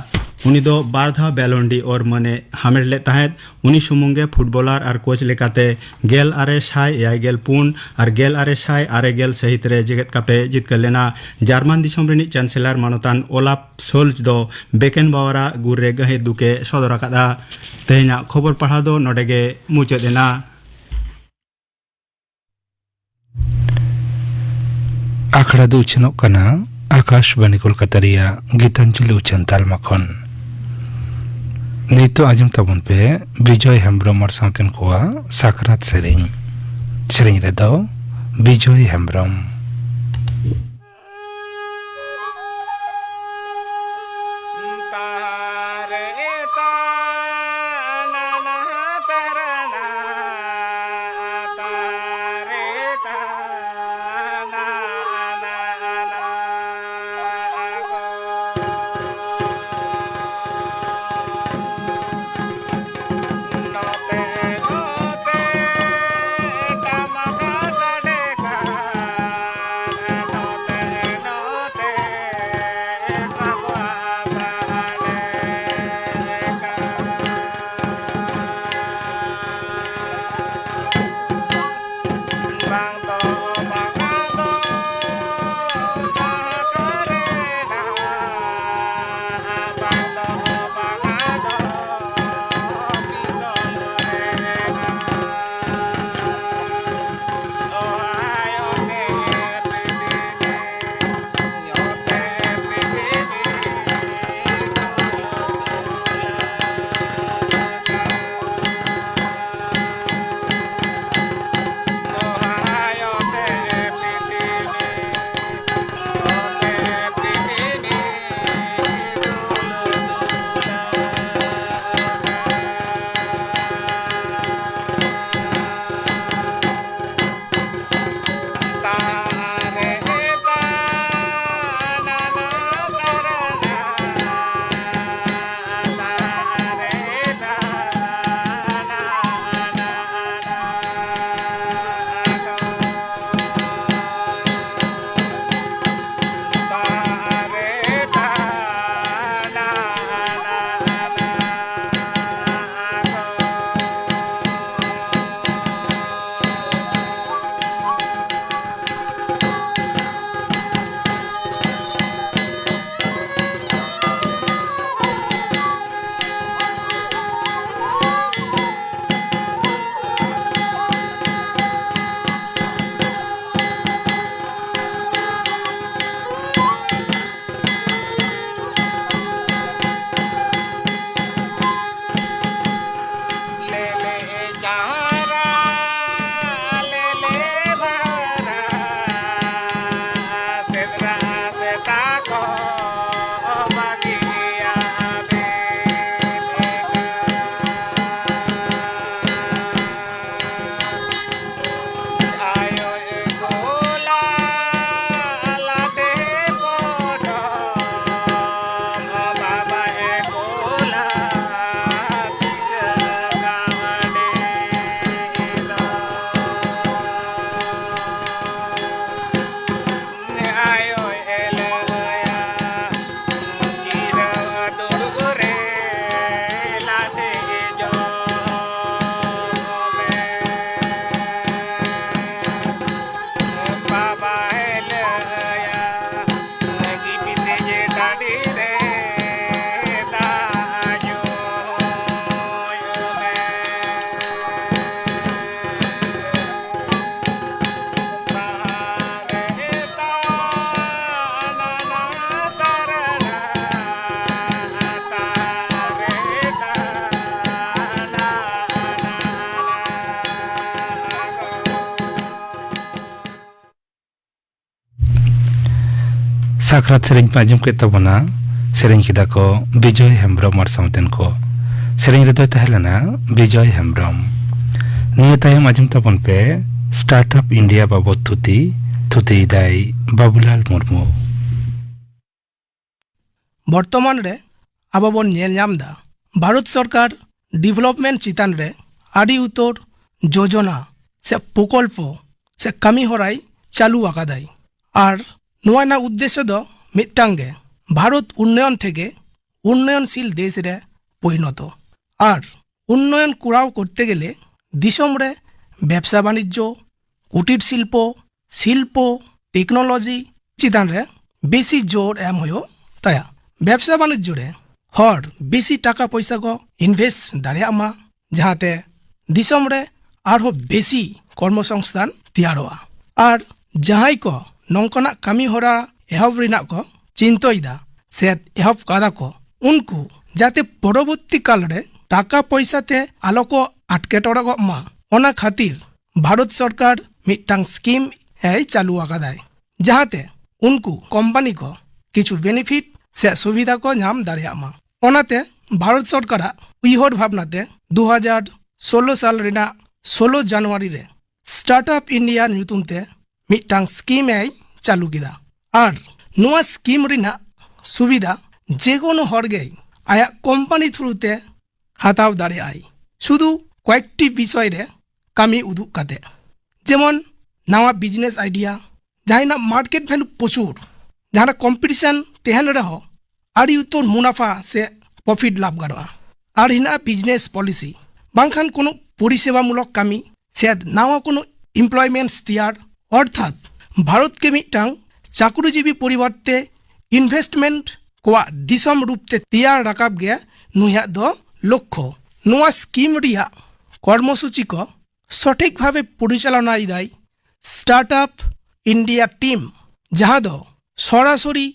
ᱩᱱᱤ ᱫᱚ ᱵᱟᱨ ᱫᱷᱟᱣ ᱵᱮᱞᱚᱱ ᱰᱤ ᱚᱨ ᱢᱟᱹᱱᱮ ᱦᱟᱢᱮᱴ ᱞᱮᱫ ᱛᱟᱦᱮᱸᱫ᱾ ᱩᱱᱤ ᱥᱩᱢᱩᱝ ᱜᱮ ᱯᱷᱩᱴᱵᱚᱞᱟᱨ ᱟᱨ ᱠᱳᱪ ᱞᱮᱠᱟᱛᱮ ᱜᱮᱞ ᱟᱨᱮ ᱥᱟᱭ ᱮᱭᱟᱭ ᱜᱮᱞ ᱯᱩᱱ ᱟᱨ ᱜᱮᱞ ᱟᱨᱮ ᱥᱟᱭ ᱟᱨᱮ ᱜᱮᱞ ᱥᱟᱹᱦᱤᱛ ᱨᱮ ᱡᱮᱜᱮᱛ ᱠᱟᱯ ᱮ ᱡᱤᱛᱠᱟᱹᱨ ᱞᱮᱱᱟ᱾ ᱡᱟᱨᱢᱟᱱ ᱫᱤᱥᱚᱢ ᱨᱤᱱᱤᱡ ᱪᱟᱱᱥᱮᱞᱟᱨ ᱢᱟᱱᱚᱛᱟᱱ ᱳᱞᱟᱯ ᱥᱳᱞᱡᱽ ᱫᱚ ᱵᱮᱠᱮᱱᱵᱟᱣᱟᱨᱟᱜ ᱜᱩᱨ ᱨᱮ ᱜᱟᱹᱦᱤᱨ ᱫᱩᱠ ᱮ ᱥᱚᱫᱚᱨ ᱟᱠᱟᱫᱼᱟ᱾ ᱛᱮᱦᱮᱧᱟᱜ ᱠᱷᱚᱵᱚᱨ ᱯᱟᱲᱦᱟᱣ ᱫᱚ ᱱᱚᱰᱮ ᱜᱮ ᱢᱩᱪᱟᱹᱫ ᱮᱱᱟ᱾ ᱟᱠᱷᱲᱟ ᱫᱚ ᱩᱪᱷᱟᱹᱱᱚᱜ ᱠᱟᱱᱟ ᱟᱠᱟᱥᱵᱟᱱᱤ ᱠᱳᱞᱠᱟᱛᱟ ᱨᱮᱭᱟᱜ ᱜᱤᱛᱟᱧᱡᱚᱞᱤ ᱩᱪᱷᱟᱹᱱ ᱛᱟᱞᱢᱟ ᱠᱷᱚᱱ᱾ ᱱᱤᱛᱚᱜ ᱟᱸᱡᱚᱢ ᱛᱟᱵᱚᱱ ᱯᱮ ᱵᱤᱡᱚᱭ ᱦᱮᱢᱵᱽᱨᱚᱢ ᱟᱨ ᱥᱟᱶᱛᱮᱱ ᱠᱚᱣᱟᱜ ᱥᱟᱠᱨᱟᱛ ᱥᱮᱨᱮᱧ᱾ ᱥᱮᱨᱮᱧ ᱨᱮᱫᱚ ᱵᱤᱡᱚᱭ ᱦᱮᱢᱵᱽᱨᱚᱢ᱾ ᱥᱟᱠᱨᱟᱛ ᱥᱮᱨᱮᱧ ᱯᱮ ᱟᱸᱡᱚᱢ ᱠᱮᱫ ᱛᱟᱵᱚᱱᱟ᱾ ᱥᱮᱨᱮᱧ ᱠᱮᱫᱟ ᱠᱚ ᱵᱤᱡᱚᱭ ᱦᱮᱢᱵᱨᱚᱢ ᱟᱨ ᱥᱟᱶᱛᱮᱱ ᱠᱚ᱾ ᱥᱮᱨᱮᱧ ᱨᱮᱫᱚᱭ ᱛᱟᱦᱮᱸ ᱞᱮᱱᱟ ᱵᱤᱡᱚᱭ ᱦᱮᱢᱵᱨᱚᱢ᱾ ᱱᱤᱭᱟᱹ ᱛᱟᱭᱚᱢ ᱟᱸᱡᱚᱢ ᱛᱟᱵᱚᱱ ᱯᱮ ᱥᱴᱟᱨᱴ ᱟᱯ ᱤᱱᱰᱤᱭᱟ ᱵᱟᱵᱚᱛ ᱛᱷᱩᱛᱤ᱾ ᱛᱷᱩᱛᱤᱭᱮᱫᱟᱭ ᱵᱟᱵᱩᱞᱟᱞ ᱢᱩᱨᱢᱩ᱾ ᱵᱚᱨᱛᱚᱢᱟᱱ ᱨᱮ ᱟᱵᱚ ᱵᱚᱱ ᱧᱮᱞ ᱧᱟᱢ ᱮᱫᱟ, ᱵᱷᱟᱨᱚᱛ ᱥᱚᱨᱠᱟᱨ ᱰᱮᱵᱷᱞᱚᱯᱢᱮᱱᱴ ᱪᱮᱛᱟᱱ ᱨᱮ ᱟᱹᱰᱤ ᱩᱛᱟᱹᱨ ᱡᱳᱡᱚᱱᱟ ᱥᱮ ᱯᱨᱚᱠᱚᱞᱯᱚ ᱥᱮ ᱠᱟᱹᱢᱤ ᱦᱚᱨᱟᱭ ᱪᱟᱹᱞᱩ ᱟᱠᱟᱫᱟᱭ᱾ ᱟᱨ ᱱᱚᱣᱟ ᱨᱮᱱᱟᱜ ᱩᱫᱽᱫᱮᱥᱥᱚ ᱫᱚ ᱢᱤᱫᱴᱟᱝ ᱜᱮ, ᱵᱷᱟᱨᱚᱛ ᱩᱱᱱᱚᱭᱚᱱ ᱛᱷᱮᱠᱮ ᱩᱱᱱᱚᱭᱚᱱᱥᱤᱞ ᱫᱮᱥ ᱨᱮ ᱯᱚᱨᱤᱱᱚᱛᱚ᱾ ᱟᱨ ᱩᱱᱱᱚᱭᱚᱱ ᱠᱚᱨᱟᱣ ᱠᱚᱨᱛᱮ ᱜᱮᱞᱮ ᱫᱤᱥᱚᱢ ᱨᱮ ᱵᱮᱵᱽᱥᱟ ᱵᱟᱱᱤᱡᱽᱡᱚ, ᱠᱩᱴᱤᱨ ᱥᱤᱞᱯᱚ, ᱥᱤᱞᱯᱚ, ᱴᱮᱠᱱᱳᱞᱚᱡᱤ ᱪᱮᱛᱟᱱ ᱨᱮ ᱵᱮᱥᱤ ᱡᱳᱨ ᱮᱢ ᱦᱩᱭᱩᱜ ᱛᱟᱭᱟ᱾ ᱵᱮᱵᱽᱥᱟ ᱵᱟᱱᱤᱡᱽᱡᱚ ᱨᱮ ᱦᱚᱲ ᱵᱮᱥᱤ ᱴᱟᱠᱟ ᱯᱚᱭᱥᱟ ᱠᱚ ᱤᱱᱵᱷᱮᱥᱴ ᱫᱟᱲᱮᱭᱟᱜ ᱢᱟ, ᱡᱟᱦᱟᱸᱛᱮ ᱫᱤᱥᱚᱢ ᱨᱮ ᱟᱨᱦᱚᱸ ᱵᱮᱥᱤ ᱠᱚᱨᱢᱚᱥᱚᱝᱥᱛᱷᱟᱱ ᱛᱮᱭᱟᱨᱚᱜᱼᱟ᱾ ᱟᱨ ᱡᱟᱦᱟᱸᱭ ᱠᱚ ᱱᱚᱝᱠᱟᱱᱟᱜ ᱠᱟᱹᱢᱤ ᱦᱚᱨᱟ ᱮᱦᱚᱵ ᱨᱮᱱᱟᱜ ᱠᱚ ᱪᱤᱱᱛᱟᱹᱭᱮᱫᱟ ᱥᱮ ᱮᱦᱚᱵ ᱠᱟᱫᱟ ᱠᱚ, ᱩᱱᱠᱩ ᱡᱟᱛᱮ ᱯᱚᱨᱚᱵᱚᱨᱛᱤ ᱠᱟᱞ ᱨᱮ ᱴᱟᱠᱟ ᱯᱚᱭᱥᱟ ᱛᱮ ᱟᱞᱚ ᱠᱚ ᱟᱴᱠᱮᱴᱚᱲᱮᱜᱚᱜ ᱢᱟ, ᱚᱱᱟ ᱠᱷᱟᱹᱛᱤᱨ ᱵᱷᱟᱨᱚᱛ ᱥᱚᱨᱠᱟᱨ ᱢᱤᱫᱴᱟᱝ ᱥᱠᱤᱢ ᱮᱭ ᱪᱟᱹᱞᱩ ᱟᱠᱟᱫᱟᱭ, ᱡᱟᱦᱟᱸᱛᱮ ᱩᱱᱠᱩ ᱠᱳᱢᱯᱟᱱᱤ ᱠᱚ ᱠᱤᱪᱷᱩ ᱵᱮᱱᱤᱯᱷᱤᱴ ᱥᱮ ᱥᱩᱵᱤᱫᱷᱟ ᱠᱚ ᱧᱟᱢ ᱫᱟᱲᱮᱭᱟᱜ ᱢᱟ᱾ ᱚᱱᱟᱛᱮ ᱵᱷᱟᱨᱚᱛ ᱥᱚᱨᱠᱟᱨᱟᱜ ᱩᱭᱦᱟᱹᱨ ᱵᱷᱟᱵᱽᱱᱟ ᱛᱮ ᱫᱩ ᱦᱟᱡᱟᱨ ᱥᱳᱞᱞᱳ ᱥᱟᱞ ᱨᱮᱱᱟᱜ ᱥᱳᱞᱞᱳ ᱡᱟᱱᱩᱣᱟᱨᱤ ᱨᱮ ᱥᱴᱟᱨᱴ ᱟᱯ ᱤᱱᱰᱤᱭᱟ ᱧᱩᱛᱩᱢ ᱛᱮ ᱢᱤᱫᱴᱟᱝ ᱥᱠᱤᱢ ᱮᱭ ᱪᱟᱹᱞᱩ ᱠᱮᱫᱟ᱾ ᱟᱨ ᱱᱚᱣᱟ ᱥᱠᱤᱢ ᱨᱮᱱᱟᱜ ᱥᱩᱵᱤᱫᱷᱟ ᱡᱮᱠᱳᱱᱳ ᱦᱚᱲ ᱜᱮ ᱟᱭᱟᱜ ᱠᱳᱢᱯᱟᱱᱤ ᱛᱷᱨᱩ ᱛᱮ ᱦᱟᱛᱟᱣ ᱫᱟᱲᱮᱭᱟᱜᱼᱟᱭ, ᱥᱩᱫᱷᱩ ᱠᱚᱭᱮᱠᱴᱤ ᱵᱤᱥᱚᱭ ᱨᱮ ᱠᱟᱹᱢᱤ ᱩᱫᱩᱜ ᱠᱟᱛᱮ᱾ ᱡᱮᱢᱚᱱ ᱱᱟᱣᱟ ᱵᱤᱡᱽᱱᱮᱥ ᱟᱭᱰᱤᱭᱟ, ᱡᱟᱦᱟᱸᱭ ᱨᱮᱱᱟᱜ ᱢᱟᱨᱠᱮᱴ ᱵᱷᱮᱞᱩ ᱯᱨᱚᱪᱩᱨ, ᱡᱟᱦᱟᱸ ᱨᱮ ᱠᱚᱢᱯᱤᱴᱤᱥᱚᱱ ᱛᱟᱦᱮᱱ ᱨᱮᱦᱚᱸ ᱟᱹᱰᱤ ᱩᱛᱟᱹᱨ ᱢᱩᱱᱟᱯᱷᱟ ᱥᱮ ᱯᱨᱚᱯᱷᱤᱴ ᱞᱟᱵᱷ ᱜᱟᱱᱚᱜᱼᱟ᱾ ᱟᱨ ᱦᱮᱱᱟᱜᱼᱟ ᱵᱤᱡᱽᱱᱮᱥ ᱯᱚᱞᱤᱥᱤ, ᱵᱟᱝᱠᱷᱟᱱ ᱠᱳᱱᱳ ᱯᱚᱨᱤᱥᱮᱵᱟᱢᱩᱞᱚᱠ ᱠᱟᱹᱢᱤ ᱥᱮ ᱱᱟᱣᱟ ᱠᱳᱱᱳ ᱮᱢᱯᱞᱚᱭᱢᱮᱱᱴᱥ ᱛᱮᱭᱟᱨ, ᱚᱨᱛᱷᱟᱛ ᱵᱷᱟᱨᱚᱛ ᱜᱮ ᱢᱤᱫᱴᱟᱝ ᱪᱟᱠᱨᱤᱡᱤᱵᱤ ᱯᱚᱨᱤᱵᱟᱨ ᱛᱮ ᱤᱱᱵᱷᱮᱥᱴᱢᱮᱱᱴ ᱠᱚᱣᱟᱜ ᱫᱤᱥᱚᱢ ᱨᱩᱯ ᱛᱮ ᱛᱮᱭᱟᱨ ᱨᱟᱠᱟᱵ ᱜᱮ ᱱᱩᱭᱟᱜ ᱫᱚ ᱞᱚᱠᱠᱷᱚ᱾ ᱱᱚᱣᱟ ᱥᱠᱤᱢ ᱨᱮᱭᱟᱜ ᱠᱚᱨᱢᱚᱥᱩᱪᱤ ᱠᱚ ᱥᱚᱴᱷᱤᱠ ᱵᱷᱟᱵᱮ ᱯᱚᱨᱤᱪᱟᱞᱚᱱᱟ ᱮᱫᱟᱭ ᱥᱴᱟᱨᱴ ᱟᱯ ᱤᱱᱰᱤᱭᱟ ᱴᱤᱢ, ᱡᱟᱦᱟᱸ ᱫᱚ ᱥᱚᱨᱟᱥᱚᱨᱤ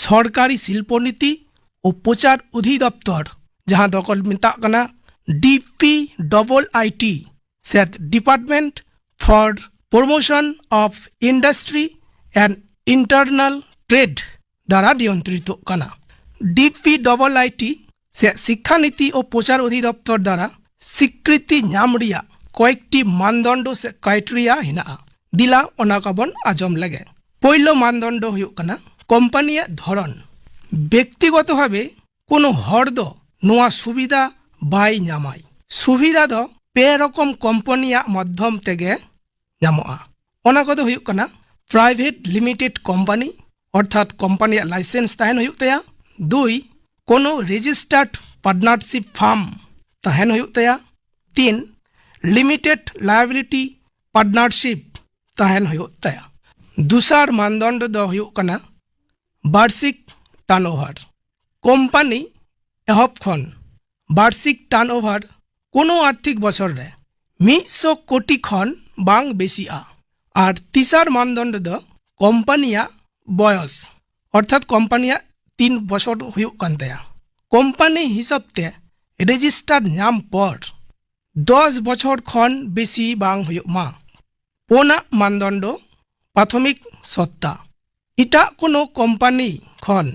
ᱥᱚᱨᱠᱟᱨᱤ ᱥᱤᱞᱯᱚ ᱱᱤᱛᱤ ᱳ ᱯᱨᱚᱪᱟᱨ ᱚᱫᱷᱤᱫᱚᱯᱛᱚᱨ, ᱡᱟᱦᱟᱸ ᱫᱚᱠᱚ ᱢᱮᱛᱟᱜ ᱠᱟᱱᱟ D P double I T, ᱥᱮ Department for Promotion of Industry and Internal trade ᱫᱟᱨᱟ ᱱᱤᱭᱚᱱᱛᱨᱤᱛᱚᱜ ᱠᱟᱱᱟ᱾ ᱰᱤᱯᱤ ᱰᱚᱵᱚᱞ ᱟᱭᱴᱤ ᱥᱮ ᱥᱤᱠᱠᱷᱟ ᱱᱤᱛᱤ ᱳ ᱯᱨᱚᱪᱟᱨ ᱚᱫᱷᱤᱫᱚᱯᱛᱚᱨ ᱫᱟᱨᱟ ᱥᱤᱠᱨᱤᱛᱤ ᱧᱟᱢ ᱨᱮᱭᱟᱜ ᱠᱚᱭᱮᱠᱴᱤ ᱢᱟᱱᱫᱚᱱᱰᱚ ᱥᱮ ᱠᱨᱟᱭᱴᱮᱨᱤᱭᱟ ᱦᱮᱱᱟᱜᱼᱟ᱾ ᱫᱤᱞᱟ ᱚᱱᱟ ᱠᱚᱵᱚᱱ ᱟᱸᱡᱚᱢ ᱞᱮᱜᱮ᱾ ᱯᱳᱭᱞᱳ ᱢᱟᱱᱫᱚᱱᱰᱚ ᱦᱩᱭᱩᱜ ᱠᱟᱱᱟ ᱠᱳᱢᱯᱟᱱᱤᱭᱟᱜ ᱫᱷᱚᱨᱚᱱ᱾ ᱵᱮᱠᱛᱤᱜᱚᱛᱚ ᱵᱷᱟᱵᱮ ᱠᱳᱱᱳ ᱦᱚᱲ ᱫᱚ ᱱᱚᱣᱟ ᱥᱩᱵᱤᱫᱷᱟ ᱵᱟᱭ ᱧᱟᱢᱟᱭ᱾ ᱥᱩᱵᱤᱫᱷᱟ ᱫᱚ ᱯᱮ ᱨᱚᱠᱚᱢ ᱠᱳᱢᱯᱟᱱᱤᱭᱟᱜ ᱢᱟᱫᱽᱫᱷᱚᱢ ᱛᱮᱜᱮ ᱧᱟᱢᱚᱜᱼᱟ᱾ ᱚᱱᱟ ᱠᱚᱫᱚ ᱦᱩᱭᱩᱜ ᱠᱟᱱᱟ ᱯᱨᱟᱭᱵᱷᱮᱴ ᱞᱤᱢᱤᱴᱮᱰ ᱠᱳᱢᱯᱟᱱᱤ, ᱚᱨᱛᱷᱟᱛ ᱠᱳᱢᱯᱟᱱᱤᱭᱟᱜ ᱞᱟᱭᱥᱮᱱᱥ ᱛᱟᱦᱮᱱ ᱦᱩᱭᱩᱜ ᱛᱟᱭᱟ᱾ ᱫᱩᱭ, ᱠᱳᱱᱳ ᱨᱮᱡᱤᱥᱴᱟᱨᱰ ᱯᱟᱨᱴᱱᱟᱨᱥᱤᱯ ᱯᱷᱟᱨᱢ ᱛᱟᱦᱮᱱ ᱦᱩᱭᱩᱜ ᱛᱟᱭᱟ᱾ ᱛᱤᱱ, ᱞᱤᱢᱤᱴᱮᱰ ᱞᱟᱭᱟᱵᱤᱞᱤᱴᱤ ᱯᱟᱨᱴᱱᱟᱨᱥᱤᱯ ᱛᱟᱦᱮᱱ ᱦᱩᱭᱩᱜ ᱛᱟᱭᱟ᱾ ᱫᱚᱥᱟᱨ ᱢᱟᱱᱫᱚᱱᱰᱚ ᱫᱚ ᱦᱩᱭᱩᱜ ᱠᱟᱱᱟ ᱵᱟᱨᱥᱤᱠ ᱴᱟᱨᱱᱳᱵᱷᱟᱨ᱾ ᱠᱳᱢᱯᱟᱱᱤ ᱮᱦᱚᱵ ᱠᱷᱚᱱ ᱵᱟᱨᱥᱤᱠ ᱴᱟᱨᱱᱳᱵᱷᱟᱨ ᱠᱳᱱᱳ ᱟᱨᱛᱷᱤᱠ ᱵᱚᱪᱷᱚᱨ ᱨᱮ ᱢᱤᱫ ᱥᱚ ᱠᱳᱴᱤ ᱠᱷᱚᱱ ᱵᱟᱝ ᱵᱮᱥᱤᱜᱼᱟ᱾ ᱟᱨ ᱛᱮᱥᱟᱨ ᱢᱟᱱᱫᱚᱱᱰᱚ ᱫᱚ ᱠᱳᱢᱯᱟᱱᱤᱭᱟᱜ ᱵᱚᱭᱚᱥ, ᱚᱨᱛᱷᱟᱛ ᱠᱳᱢᱯᱟᱱᱤᱭᱟᱜ ᱛᱤᱱ ᱵᱚᱪᱷᱚᱨ ᱦᱩᱭᱩᱜ ᱠᱟᱱ ᱛᱟᱭᱟ᱾ ᱠᱳᱢᱯᱟᱱᱤ ᱦᱤᱥᱟᱹᱵ ᱛᱮ ᱨᱮᱡᱤᱥᱴᱟᱨ ᱧᱟᱢ ᱯᱚᱨ ᱫᱚᱥ ᱵᱚᱪᱷᱚᱨ ᱠᱷᱚᱱ ᱵᱮᱥᱤ ᱵᱟᱝ ᱦᱩᱭᱩᱜ ᱢᱟ᱾ ᱯᱳᱱᱟᱜ ᱢᱟᱱᱫᱚᱱᱰᱚ ᱯᱨᱟᱛᱷᱚᱢᱤᱠ ᱥᱚᱛᱛᱟ᱾ ᱮᱴᱟᱜ ᱠᱳᱱᱳ ᱠᱳᱢᱯᱟᱱᱤ ᱠᱷᱚᱱ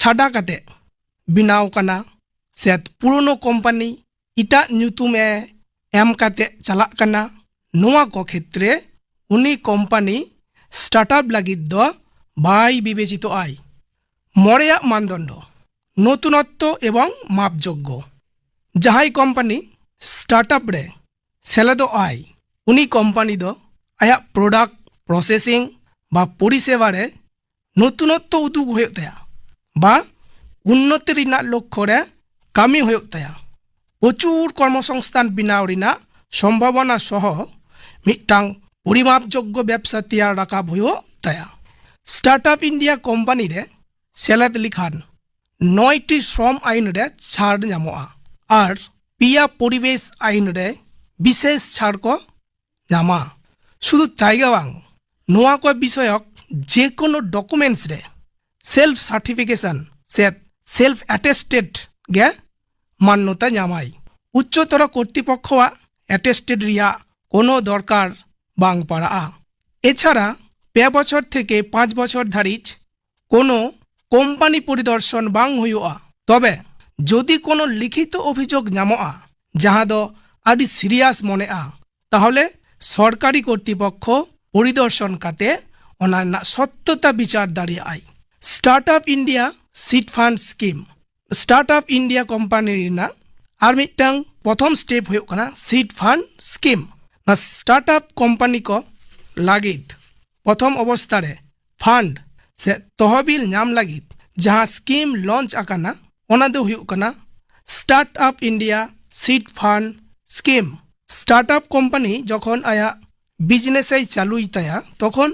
ᱪᱷᱟᱰᱟ ᱠᱟᱛᱮ ᱵᱮᱱᱟᱣ ᱠᱟᱱᱟ ᱥᱮ ᱯᱩᱨᱳᱱᱳ ᱠᱳᱢᱯᱟᱱᱤ ᱮᱴᱟᱜ ᱧᱩᱛᱩᱢ ᱮ ᱮᱢ ᱠᱟᱛᱮ ᱪᱟᱞᱟᱜ ᱠᱟᱱᱟ, ᱱᱚᱣᱟ ᱠᱚ ᱠᱷᱮᱛᱨᱮ ᱩᱱᱤ ᱠᱳᱢᱯᱟᱱᱤ ᱥᱴᱟᱨᱴᱟᱯ ᱞᱟᱹᱜᱤᱫ ᱫᱚ ᱵᱟᱭ ᱵᱤᱵᱮᱪᱤᱛᱚᱜ ᱟᱭ᱾ ᱢᱚᱬᱮᱭᱟᱜ ᱢᱟᱱᱫᱚᱱᱰᱚ, ᱱᱚᱛᱩᱱᱚᱛᱛᱚ ᱮᱵᱚᱝ ᱢᱟᱯᱡᱳᱜᱽᱜᱚ᱾ ᱡᱟᱦᱟᱸᱭ ᱠᱳᱢᱯᱟᱱᱤ ᱥᱴᱟᱨᱴᱟᱯ ᱨᱮ ᱥᱮᱞᱮᱫᱚᱜ ᱟᱭ, ᱩᱱᱤ ᱠᱳᱢᱯᱟᱱᱤ ᱫᱚ ᱟᱭᱟᱜ ᱯᱨᱚᱰᱟᱠᱴ, ᱯᱨᱚᱥᱮᱥᱤᱝ ᱵᱟ ᱯᱚᱨᱤᱥᱮᱵᱟ ᱨᱮ ᱱᱚᱛᱩᱱᱚᱛᱛᱚ ᱩᱫᱩᱜ ᱦᱩᱭᱩᱜ ᱛᱟᱭᱟ ᱵᱟ ᱩᱱᱱᱚᱛᱤ ᱨᱮᱱᱟᱜ ᱞᱚᱠᱠᱷᱚ ᱨᱮ ᱠᱟᱹᱢᱤ ᱦᱩᱭᱩᱜ ᱛᱟᱭᱟ᱾ ᱯᱨᱚᱪᱩᱨ ᱠᱚᱨᱢᱚᱥᱚᱝᱥᱛᱷᱟᱱ ᱵᱮᱱᱟᱣ ᱨᱮᱱᱟᱜ ᱥᱚᱢᱵᱷᱟᱵᱚᱱᱟ ᱥᱚᱦᱚ ᱢᱤᱫᱴᱟᱝ ᱯᱚᱨᱤᱢᱟᱯᱡᱳᱜᱽᱜᱚ ᱵᱮᱵᱥᱟ ᱛᱮᱭᱟᱨ ᱨᱟᱠᱟᱵ ᱦᱩᱭᱩᱜ ᱛᱟᱭᱟ᱾ ᱥᱴᱟᱨᱴᱟᱯ ᱤᱱᱰᱤᱭᱟ ᱠᱳᱢᱯᱟᱱᱤ ᱨᱮ ᱥᱮᱞᱮᱫ ᱞᱮᱠᱷᱟᱱ ᱱᱚᱭᱴᱤ ᱥᱨᱚᱢ ᱟᱭᱤᱱ ᱨᱮ ᱪᱷᱟᱲ ᱧᱟᱢᱚᱜᱼᱟ ᱟᱨ ᱯᱮᱭᱟ ᱯᱚᱨᱤᱵᱮᱥ ᱟᱭᱤᱱ ᱨᱮ ᱵᱤᱥᱮᱥ ᱪᱷᱟᱲ ᱠᱚ ᱧᱟᱢᱟ᱾ ᱥᱩᱫᱷᱩ ᱛᱟᱭ ᱜᱮ ᱵᱟᱝ, ᱱᱚᱣᱟ ᱠᱚ ᱵᱤᱥᱚᱭᱚᱠ ᱡᱮᱠᱳᱱᱳ ᱰᱚᱠᱩᱢᱮᱱᱴᱥ ᱨᱮ ᱥᱮᱞᱯᱷ ᱥᱟᱨᱴᱤᱯᱷᱤᱠᱮᱥᱚᱱ ᱥᱮ ᱥᱮᱞᱯᱷ ᱟᱴᱮᱥᱴᱮᱰ ᱜᱮ ᱢᱟᱱᱱᱚᱛᱟ ᱧᱟᱢᱟᱭ᱾ ᱩᱪᱪᱚᱛᱚᱨ ᱠᱚᱨᱛᱨᱤᱯᱚᱠᱠᱷᱚᱣᱟᱜ ᱟᱴᱮᱥᱴᱮᱰ ᱨᱮᱭᱟᱜ ᱠᱳᱱᱳ ᱫᱚᱨᱠᱟᱨ ᱵᱟᱝ ᱯᱟᱲᱟᱜᱼᱟ᱾ ᱮᱪᱷᱟᱲᱟ ᱯᱮ ᱵᱚᱪᱷᱚᱨ ᱛᱷᱮᱠᱮ ᱯᱟᱸᱪ ᱵᱚᱪᱷᱚᱨ ᱫᱷᱟᱹᱨᱤᱡ ᱠᱳᱱᱳ ᱠᱳᱢᱯᱟᱱᱤ ᱯᱚᱨᱤᱫᱚᱨᱥᱚᱱ ᱵᱟᱝ ᱦᱩᱭᱩᱜᱼᱟ᱾ ᱛᱚᱵᱮ ᱡᱩᱫᱤ ᱠᱳᱱᱳ ᱞᱤᱠᱷᱤᱛᱚ ᱚᱵᱷᱤᱡᱳᱜᱽ ᱧᱟᱢᱚᱜᱼᱟ, ᱡᱟᱦᱟᱸ ᱫᱚ ᱟᱹᱰᱤ ᱥᱤᱨᱤᱭᱟᱥ ᱢᱚᱱᱮᱜᱼᱟ, ᱛᱟᱦᱚᱞᱮ ᱥᱚᱨᱠᱟᱨᱤ ᱠᱚᱨᱛᱨᱤᱯᱚᱠᱠᱷᱚ ᱯᱚᱨᱤᱫᱚᱨᱥᱚᱱ ᱠᱟᱛᱮ ᱚᱱᱟ ᱨᱮᱱᱟᱜ ᱥᱚᱛᱛᱚᱛᱟ ᱵᱤᱪᱟᱨ ᱫᱟᱲᱮᱭᱟᱜᱼᱟᱭ᱾ Startup India seed fund scheme. Startup India company ᱨᱮᱱᱟᱜ ᱟᱨ ᱢᱤᱫᱴᱟᱝ ᱯᱨᱚᱛᱷᱚᱢ ᱥᱴᱮᱯ ᱦᱩᱭᱩᱜ ᱠᱟᱱᱟ ᱥᱤᱰ ᱯᱷᱟᱱᱰ ᱥᱠᱤᱢ᱾ ᱱᱚᱣᱟ ᱥᱴᱟᱨᱴ ᱟᱯ ᱠᱳᱢᱯᱟᱱᱤ ᱠᱚ ᱞᱟᱹᱜᱤᱫ ᱯᱨᱚᱛᱷᱚᱢ ᱚᱵᱚᱥᱛᱟ ᱨᱮ ᱯᱷᱟᱱᱰ ᱥᱮ ᱛᱚᱦᱚᱵᱤᱞ ᱧᱟᱢ ᱞᱟᱹᱜᱤᱫ ᱡᱟᱦᱟᱸ ᱥᱠᱤᱢ ᱞᱚᱧᱪ ᱟᱠᱟᱱᱟ, ᱚᱱᱟ ᱫᱚ ᱦᱩᱭᱩᱜ ᱠᱟᱱᱟ startup India seed fund scheme. Startup company ᱡᱚᱠᱷᱚᱱ ᱟᱭᱟᱜ ᱵᱤᱡᱽᱱᱮᱥ ᱮ ᱪᱟᱹᱞᱩᱭ ᱛᱟᱭᱟ, ᱛᱚᱠᱷᱚᱱ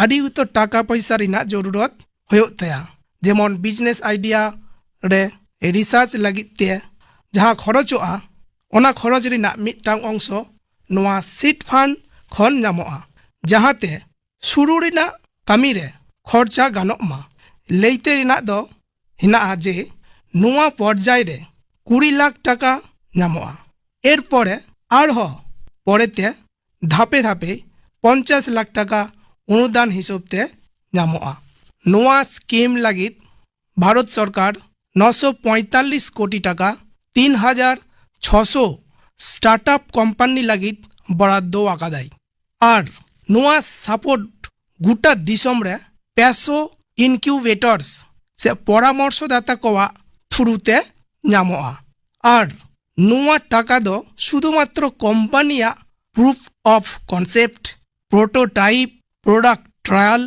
ᱟᱹᱰᱤ ᱩᱛᱟᱹᱨ ᱴᱟᱠᱟ ᱯᱚᱭᱥᱟ ᱨᱮᱱᱟᱜ ᱡᱚᱨᱩᱨᱚᱛ ᱦᱩᱭᱩᱜ ᱛᱟᱭᱟ᱾ ᱡᱮᱢᱚᱱ ᱵᱤᱡᱽᱱᱮᱥ ᱟᱭᱰᱤᱭᱟ ᱨᱮ ᱨᱤᱥᱟᱨᱪ ᱞᱟᱹᱜᱤᱫ ᱛᱮ ᱡᱟᱦᱟᱸ ᱠᱷᱚᱨᱚᱪᱚᱜᱼᱟ, ᱚᱱᱟ ᱠᱷᱚᱨᱚᱪ ᱨᱮᱱᱟᱜ ᱢᱤᱫᱴᱟᱝ ᱚᱝᱥᱚ ᱱᱚᱣᱟ ᱥᱤᱰ ᱯᱷᱟᱱᱰ ᱠᱷᱚᱱ ᱧᱟᱢᱚᱜᱼᱟ, ᱡᱟᱦᱟᱸᱛᱮ ᱥᱩᱨᱩ ᱨᱮᱱᱟᱜ ᱠᱟᱹᱢᱤ ᱨᱮ ᱠᱷᱚᱨᱪᱟ ᱜᱟᱱᱚᱜ ᱢᱟ᱾ ᱞᱟᱹᱭᱛᱮ ᱨᱮᱱᱟᱜ ᱫᱚ ᱦᱮᱱᱟᱜᱼᱟ ᱡᱮ ᱱᱚᱣᱟ ᱯᱚᱨᱡᱟᱭ ᱨᱮ ᱠᱩᱲᱤ ᱞᱟᱠᱷ ᱴᱟᱠᱟ ᱧᱟᱢᱚᱜᱼᱟ᱾ ᱮᱨᱯᱚᱨᱮ ᱟᱨᱦᱚᱸ ᱯᱚᱨᱮᱛᱮ ᱫᱷᱟᱯᱮ ᱫᱷᱟᱯᱮ ᱯᱚᱧᱪᱟᱥ ᱞᱟᱠᱷ ᱴᱟᱠᱟ ᱚᱱᱩᱫᱟᱱ ᱦᱤᱥᱟᱹᱵ ᱛᱮ ᱧᱟᱢᱚᱜᱼᱟ᱾ ᱱᱚᱣᱟ ᱥᱠᱤᱢ ᱞᱟᱹᱜᱤᱫ ᱵᱷᱟᱨᱚᱛ ᱥᱚᱨᱠᱟᱨ ᱱᱚᱥᱚ ᱯᱚᱸᱭᱛᱟᱞᱞᱤᱥ ᱠᱳᱴᱤ ᱴᱟᱠᱟ, ᱛᱤᱱ ᱦᱟᱡᱟᱨ ᱪᱷᱚᱥᱚ ᱥᱴᱟᱨᱴ ᱟᱯ ᱠᱳᱢᱯᱟᱱᱤ ᱞᱟᱹᱜᱤᱫ ᱵᱚᱨᱟᱫᱫᱚ ᱟᱠᱟᱫᱟᱭ᱾ ᱟᱨ ᱱᱚᱣᱟ ᱥᱟᱯᱳᱨᱴ ᱜᱚᱴᱟ ᱫᱤᱥᱚᱢ ᱨᱮ ᱯᱮᱥᱚ ᱤᱱᱠᱤᱭᱩᱵᱮᱴᱚᱨᱥ ᱥᱮ ᱯᱚᱨᱟᱢᱚᱨᱥᱚ ᱫᱟᱛᱟ ᱠᱚᱣᱟᱜ ᱛᱷᱨᱩ ᱛᱮ ᱧᱟᱢᱚᱜᱼᱟ᱾ ᱟᱨ ᱱᱚᱣᱟ ᱴᱟᱠᱟ ᱫᱚ ᱥᱩᱫᱷᱩᱢᱟᱛᱨᱚ ᱠᱳᱢᱯᱟᱱᱤᱭᱟᱜ proof of concept, prototype, product trial,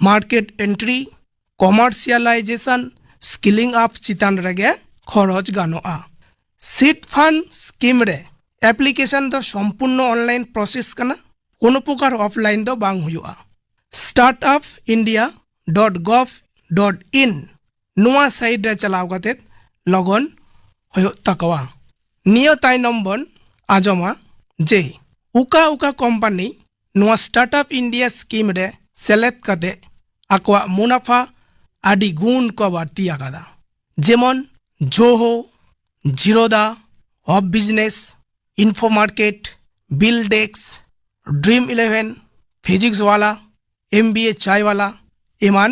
market entry, commercialisation, scaling up ᱪᱮᱛᱟᱱ ᱨᱮᱜᱮ ᱠᱷᱚᱨᱚᱪ ᱜᱟᱱᱚᱜᱼᱟ᱾ ᱥᱤᱰ ᱯᱷᱟᱱᱰ ᱥᱠᱤᱢ ᱨᱮ ᱮᱯᱞᱤᱠᱮᱥᱚᱱ ᱫᱚ ᱥᱚᱢᱯᱩᱨᱱᱚ ᱚᱱᱞᱟᱭᱤᱱ ᱯᱨᱚᱥᱮᱥ ᱠᱟᱱᱟ, ᱠᱳᱱᱳ ᱯᱨᱚᱠᱟᱨ ᱚᱯᱷᱞᱟᱭᱤᱱ ᱫᱚ ᱵᱟᱝ ᱦᱩᱭᱩᱜᱼᱟ᱾ Start up India dot gov dot in ᱱᱚᱣᱟ ᱥᱟᱭᱤᱴ ᱨᱮ ᱪᱟᱞᱟᱣ ᱠᱟᱛᱮ ᱞᱚᱜᱚᱱ ᱦᱩᱭᱩᱜ ᱛᱟᱠᱚᱣᱟ᱾ ᱱᱤᱭᱟᱹ ᱛᱟᱭᱱᱚᱢ ᱵᱚᱱ ᱟᱸᱡᱚᱢᱟ ᱡᱮ ᱚᱠᱟ ᱚᱠᱟ ᱠᱳᱢᱯᱟᱱᱤ ᱱᱚᱣᱟ ᱥᱴᱟᱨᱴ ᱟᱯ ᱤᱱᱰᱤᱭᱟ ᱥᱠᱤᱢ ᱨᱮ ᱥᱮᱞᱮᱫ ᱠᱟᱛᱮ ᱟᱠᱚᱣᱟᱜ ᱢᱩᱱᱟᱯᱷᱟ ᱟᱹᱰᱤ ᱜᱩᱱ ᱠᱚ ᱵᱟᱹᱲᱛᱤ ᱟᱠᱟᱫᱟ, ᱡᱮᱢᱚᱱ ᱡᱳᱦᱳ, ᱡᱤᱨᱳᱫᱟ, ᱦᱚᱵ ᱵᱤᱡᱽᱱᱮᱥ, ᱤᱱᱯᱷᱳ ᱢᱟᱨᱠᱮᱴ, ᱵᱤᱞ ᱰᱮᱠᱥ, ᱰᱨᱤᱢ ᱤᱞᱮᱵᱷᱮᱱ, ᱯᱷᱤᱡᱤᱠᱥ ᱣᱟᱞᱟ, ᱮᱢ ᱵᱤ ᱮ ᱪᱟᱭ ᱣᱟᱞᱟ ᱮᱢᱟᱱ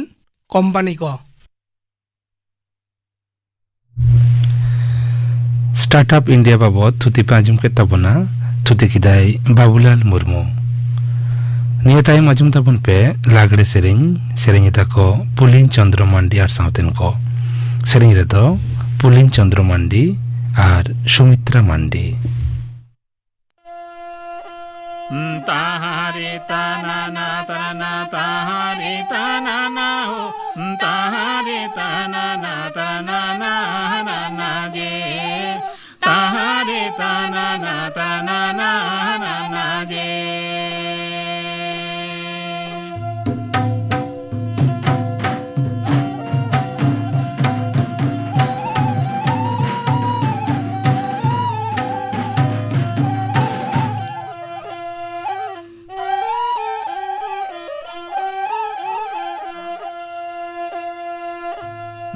ᱠᱚᱢᱯᱟᱱᱤ ᱠᱚ᱾ ᱥᱴᱟᱨᱴ ᱟᱯ ᱤᱱᱰᱤᱭᱟ ᱵᱟᱵᱚᱫ ᱛᱷᱩᱛᱤ ᱯᱮ ᱟᱸᱡᱚᱢ ᱠᱮᱫ ᱛᱟᱵᱚᱱᱟ᱾ ᱛᱷᱩᱛᱤ ᱠᱮᱫᱟᱭ ᱵᱟᱵᱩᱞᱟᱞ ᱢᱩᱨᱢᱩ᱾ ᱱᱤᱭᱟᱹ ᱛᱟᱭᱚᱢ ᱟᱸᱡᱚᱢ ᱛᱟᱵᱚᱱ ᱯᱮ ᱞᱟᱜᱽᱲᱮ ᱥᱮᱨᱮᱧ᱾ ᱥᱮᱨᱮᱧ ᱮᱫᱟ ᱠᱚ ᱯᱩᱞᱤᱱ ᱪᱚᱸᱫᱽᱨᱚ ᱢᱟᱱᱰᱤ ᱟᱨ ᱥᱟᱶᱛᱮᱱ ᱠᱚ᱾ ᱥᱮᱨᱮᱧ ᱨᱮᱫᱚ ᱯᱩᱞᱤᱱ ᱪᱚᱸᱫᱽᱨᱚ ᱢᱟᱱᱰᱤ ᱟᱨ ᱥᱩᱢᱤᱛᱨᱟ ᱢᱟᱱᱰᱤ᱾ ᱛᱟᱦᱟᱨᱮ ᱛᱟᱱᱟᱱᱟ ᱛᱟᱱᱟᱱᱟ, ᱛᱟᱦᱟᱨᱮ ᱛᱟᱱᱟᱱᱟ ᱦᱳ, ᱛᱟᱦᱟᱨᱮ ᱛᱟᱱᱟᱱᱟ ᱛᱟᱱᱟᱱᱟ ᱱᱟᱱᱟ ᱡᱮ, ᱛᱟᱦᱟᱨᱮ ᱛᱟᱱᱟᱱᱟ ᱛᱟᱱᱟᱱᱟ ᱱᱟᱱᱟ ᱡᱮ᱾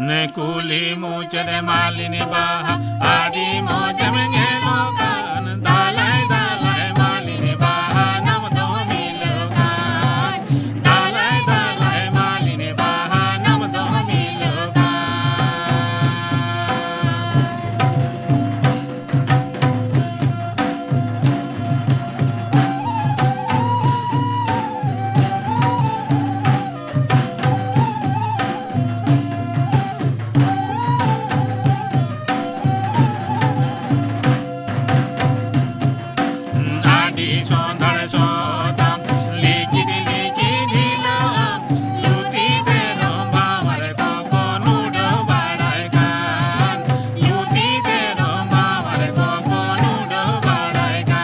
ᱱᱮ ᱠᱩᱞᱦᱤ ᱢᱩᱪᱟᱹᱫ ᱨᱮ ᱢᱟᱞᱤᱱᱤ ᱵᱟᱦᱟ, ᱟᱹᱰᱤ ᱢᱚᱡᱮᱢ ᱧᱮᱞᱚᱜ ᱠᱟᱱ᱾ ᱫᱟᱞᱟᱭ ᱫᱟᱞᱟᱭ ᱢᱟᱞᱤᱱᱤ ᱵᱟᱦᱟ, ᱱᱟᱢ ᱫᱚ ᱢᱤᱞᱟᱹᱣ ᱠᱟᱱ᱾ ᱫᱟᱞᱟᱭ ᱫᱟᱞᱟᱭ ᱢᱟᱞᱤᱱᱤ ᱵᱟᱦᱟ, ᱱᱟᱢ ᱫᱚ ᱢᱤᱞᱟᱹᱣ ᱠᱟᱱ᱾ ᱟᱹᱰᱤ ᱥᱚᱸᱫᱷᱟᱲ ᱥᱚᱛᱟᱢ, ᱞᱤᱠᱤᱫ ᱞᱤᱠᱤᱫ ᱦᱤᱞᱟᱹᱣᱟᱢ, ᱞᱩᱛᱤ ᱛᱮᱨᱚᱢ ᱵᱷᱟᱶᱟᱨ ᱠᱚᱠᱚ ᱱᱩᱰᱟᱹᱣ ᱵᱟᱲᱟᱭ ᱠᱟᱱ, ᱞᱩᱛᱤ ᱛᱮᱨᱚᱢ ᱵᱷᱟᱶᱟᱨ ᱠᱚᱠᱚ ᱱᱩᱰᱟᱹᱣ ᱵᱟᱲᱟᱭ ᱠᱟᱱ᱾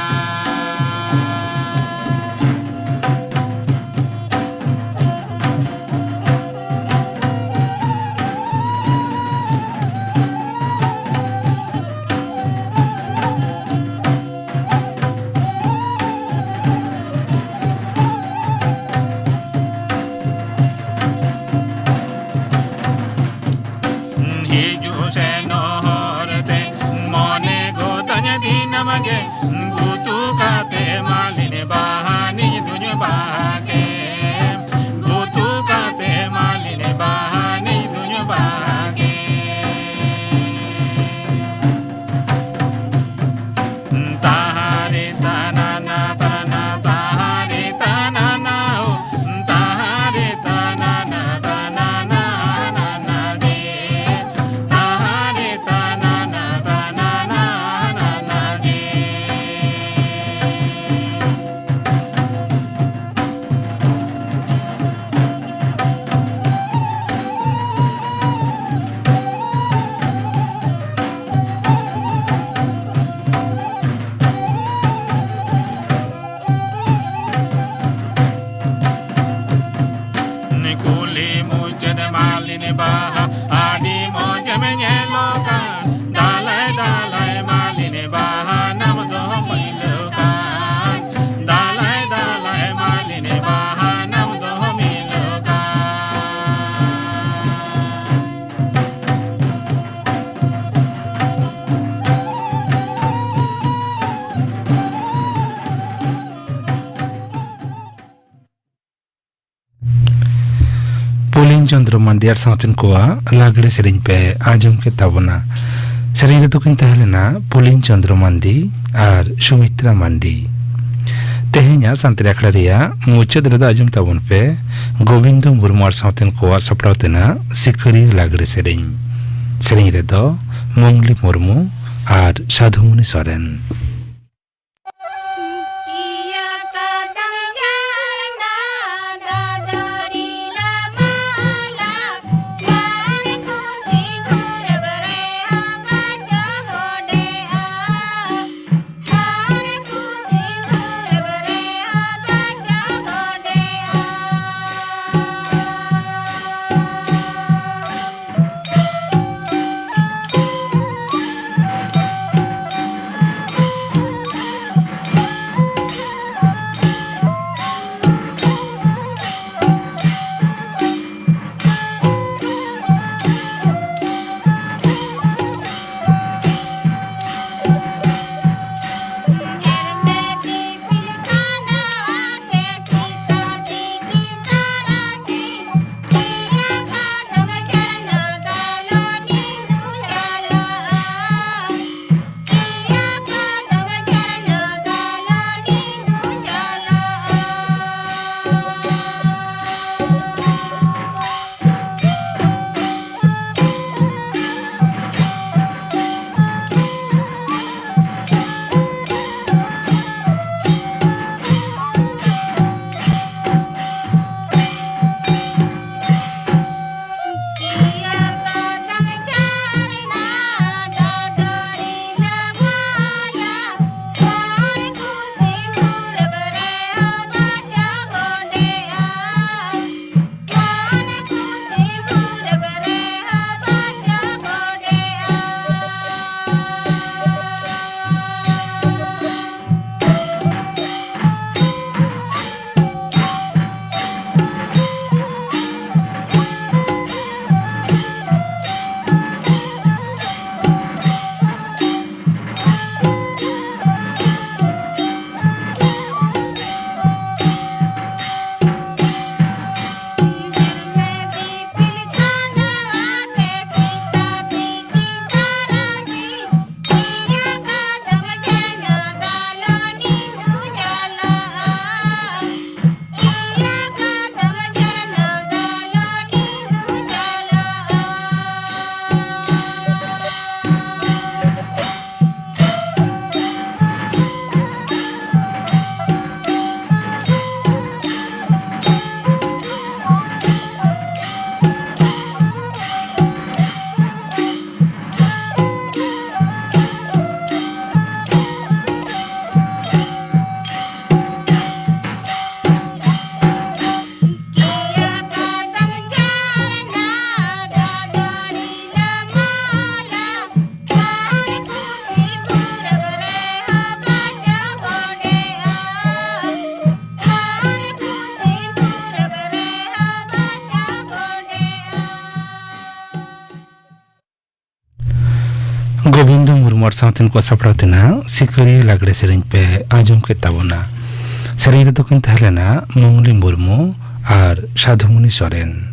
ᱪᱚᱱᱫᱨᱚ ᱢᱟᱱᱰᱤ ᱟᱨ ᱥᱟᱶᱛᱮᱱ ᱠᱚᱣᱟᱜ ᱞᱟᱜᱽᱲᱮ ᱥᱮᱨᱮᱧ ᱯᱮ ᱟᱸᱡᱚᱢ ᱠᱮᱫ ᱛᱟᱵᱚᱱᱟ᱾ ᱥᱮᱨᱮᱧ ᱨᱮᱫᱚ ᱠᱤᱱ ᱛᱟᱦᱮᱸ ᱞᱮᱱᱟ ᱯᱩᱞᱤᱱ ᱪᱚᱱᱫᱨᱚ ᱢᱟᱱᱰᱤ ᱟᱨ ᱥᱩᱢᱤᱛᱨᱟ ᱢᱟᱱᱰᱤ᱾ ᱛᱮᱦᱮᱧᱟᱜ ᱥᱟᱱᱛᱟᱲᱤ ᱟᱠᱷᱲᱟ ᱨᱮᱭᱟᱜ ᱢᱩᱪᱟᱹᱫ ᱨᱮᱫᱚ ᱟᱸᱡᱚᱢ ᱛᱟᱵᱚᱱ ᱯᱮ ᱜᱳᱵᱤᱱᱫᱚ ᱢᱩᱨᱢᱩ ᱟᱨ ᱥᱟᱶᱛᱮᱱ ᱠᱚᱣᱟᱜ ᱥᱟᱯᱲᱟᱣ ᱛᱮᱱᱟᱜ ᱥᱤᱠᱟᱹᱨᱤᱭᱟᱹ ᱞᱟᱜᱽᱲᱮ ᱥᱮᱨᱮᱧ᱾ ᱥᱮᱨᱮᱧ ᱨᱮᱫᱚ ᱢᱚᱝᱞᱤ ᱢᱩᱨᱢᱩ ᱟᱨ ᱥᱟᱫᱷᱩᱢᱩᱱᱤ ᱥᱚᱨᱮᱱ᱾ ᱱᱚᱛᱮᱱ ᱠᱚ ᱥᱟᱯᱲᱟᱣ ᱛᱮᱱᱟᱜ ᱥᱤᱠᱟᱹᱨᱤᱭᱟᱹ ᱞᱟᱜᱽᱲᱮ ᱥᱮᱨᱮᱧ ᱯᱮ ᱟᱸᱡᱚᱢ ᱠᱮᱫ ᱛᱟᱵᱚᱱᱟ᱾ ᱥᱮᱨᱮᱧ ᱨᱮᱫᱚ ᱠᱤᱱ ᱛᱟᱦᱮᱸ ᱞᱮᱱᱟ ᱢᱚᱝᱞᱤ ᱢᱩᱨᱢᱩ ᱟᱨ ᱥᱟᱫᱷᱩᱢᱩᱱᱤ ᱥᱚᱨᱮᱱ᱾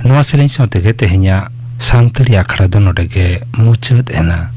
ᱱᱚᱣᱟ ᱥᱮᱨᱮᱧ ᱥᱟᱶ ᱛᱮᱜᱮ ᱛᱮᱦᱮᱧᱟᱜ ᱥᱟᱱᱛᱟᱲᱤ ᱟᱠᱷᱲᱟ ᱫᱚ ᱱᱚᱰᱮ ᱜᱮ ᱢᱩᱪᱟᱹᱫ ᱮᱱᱟ᱾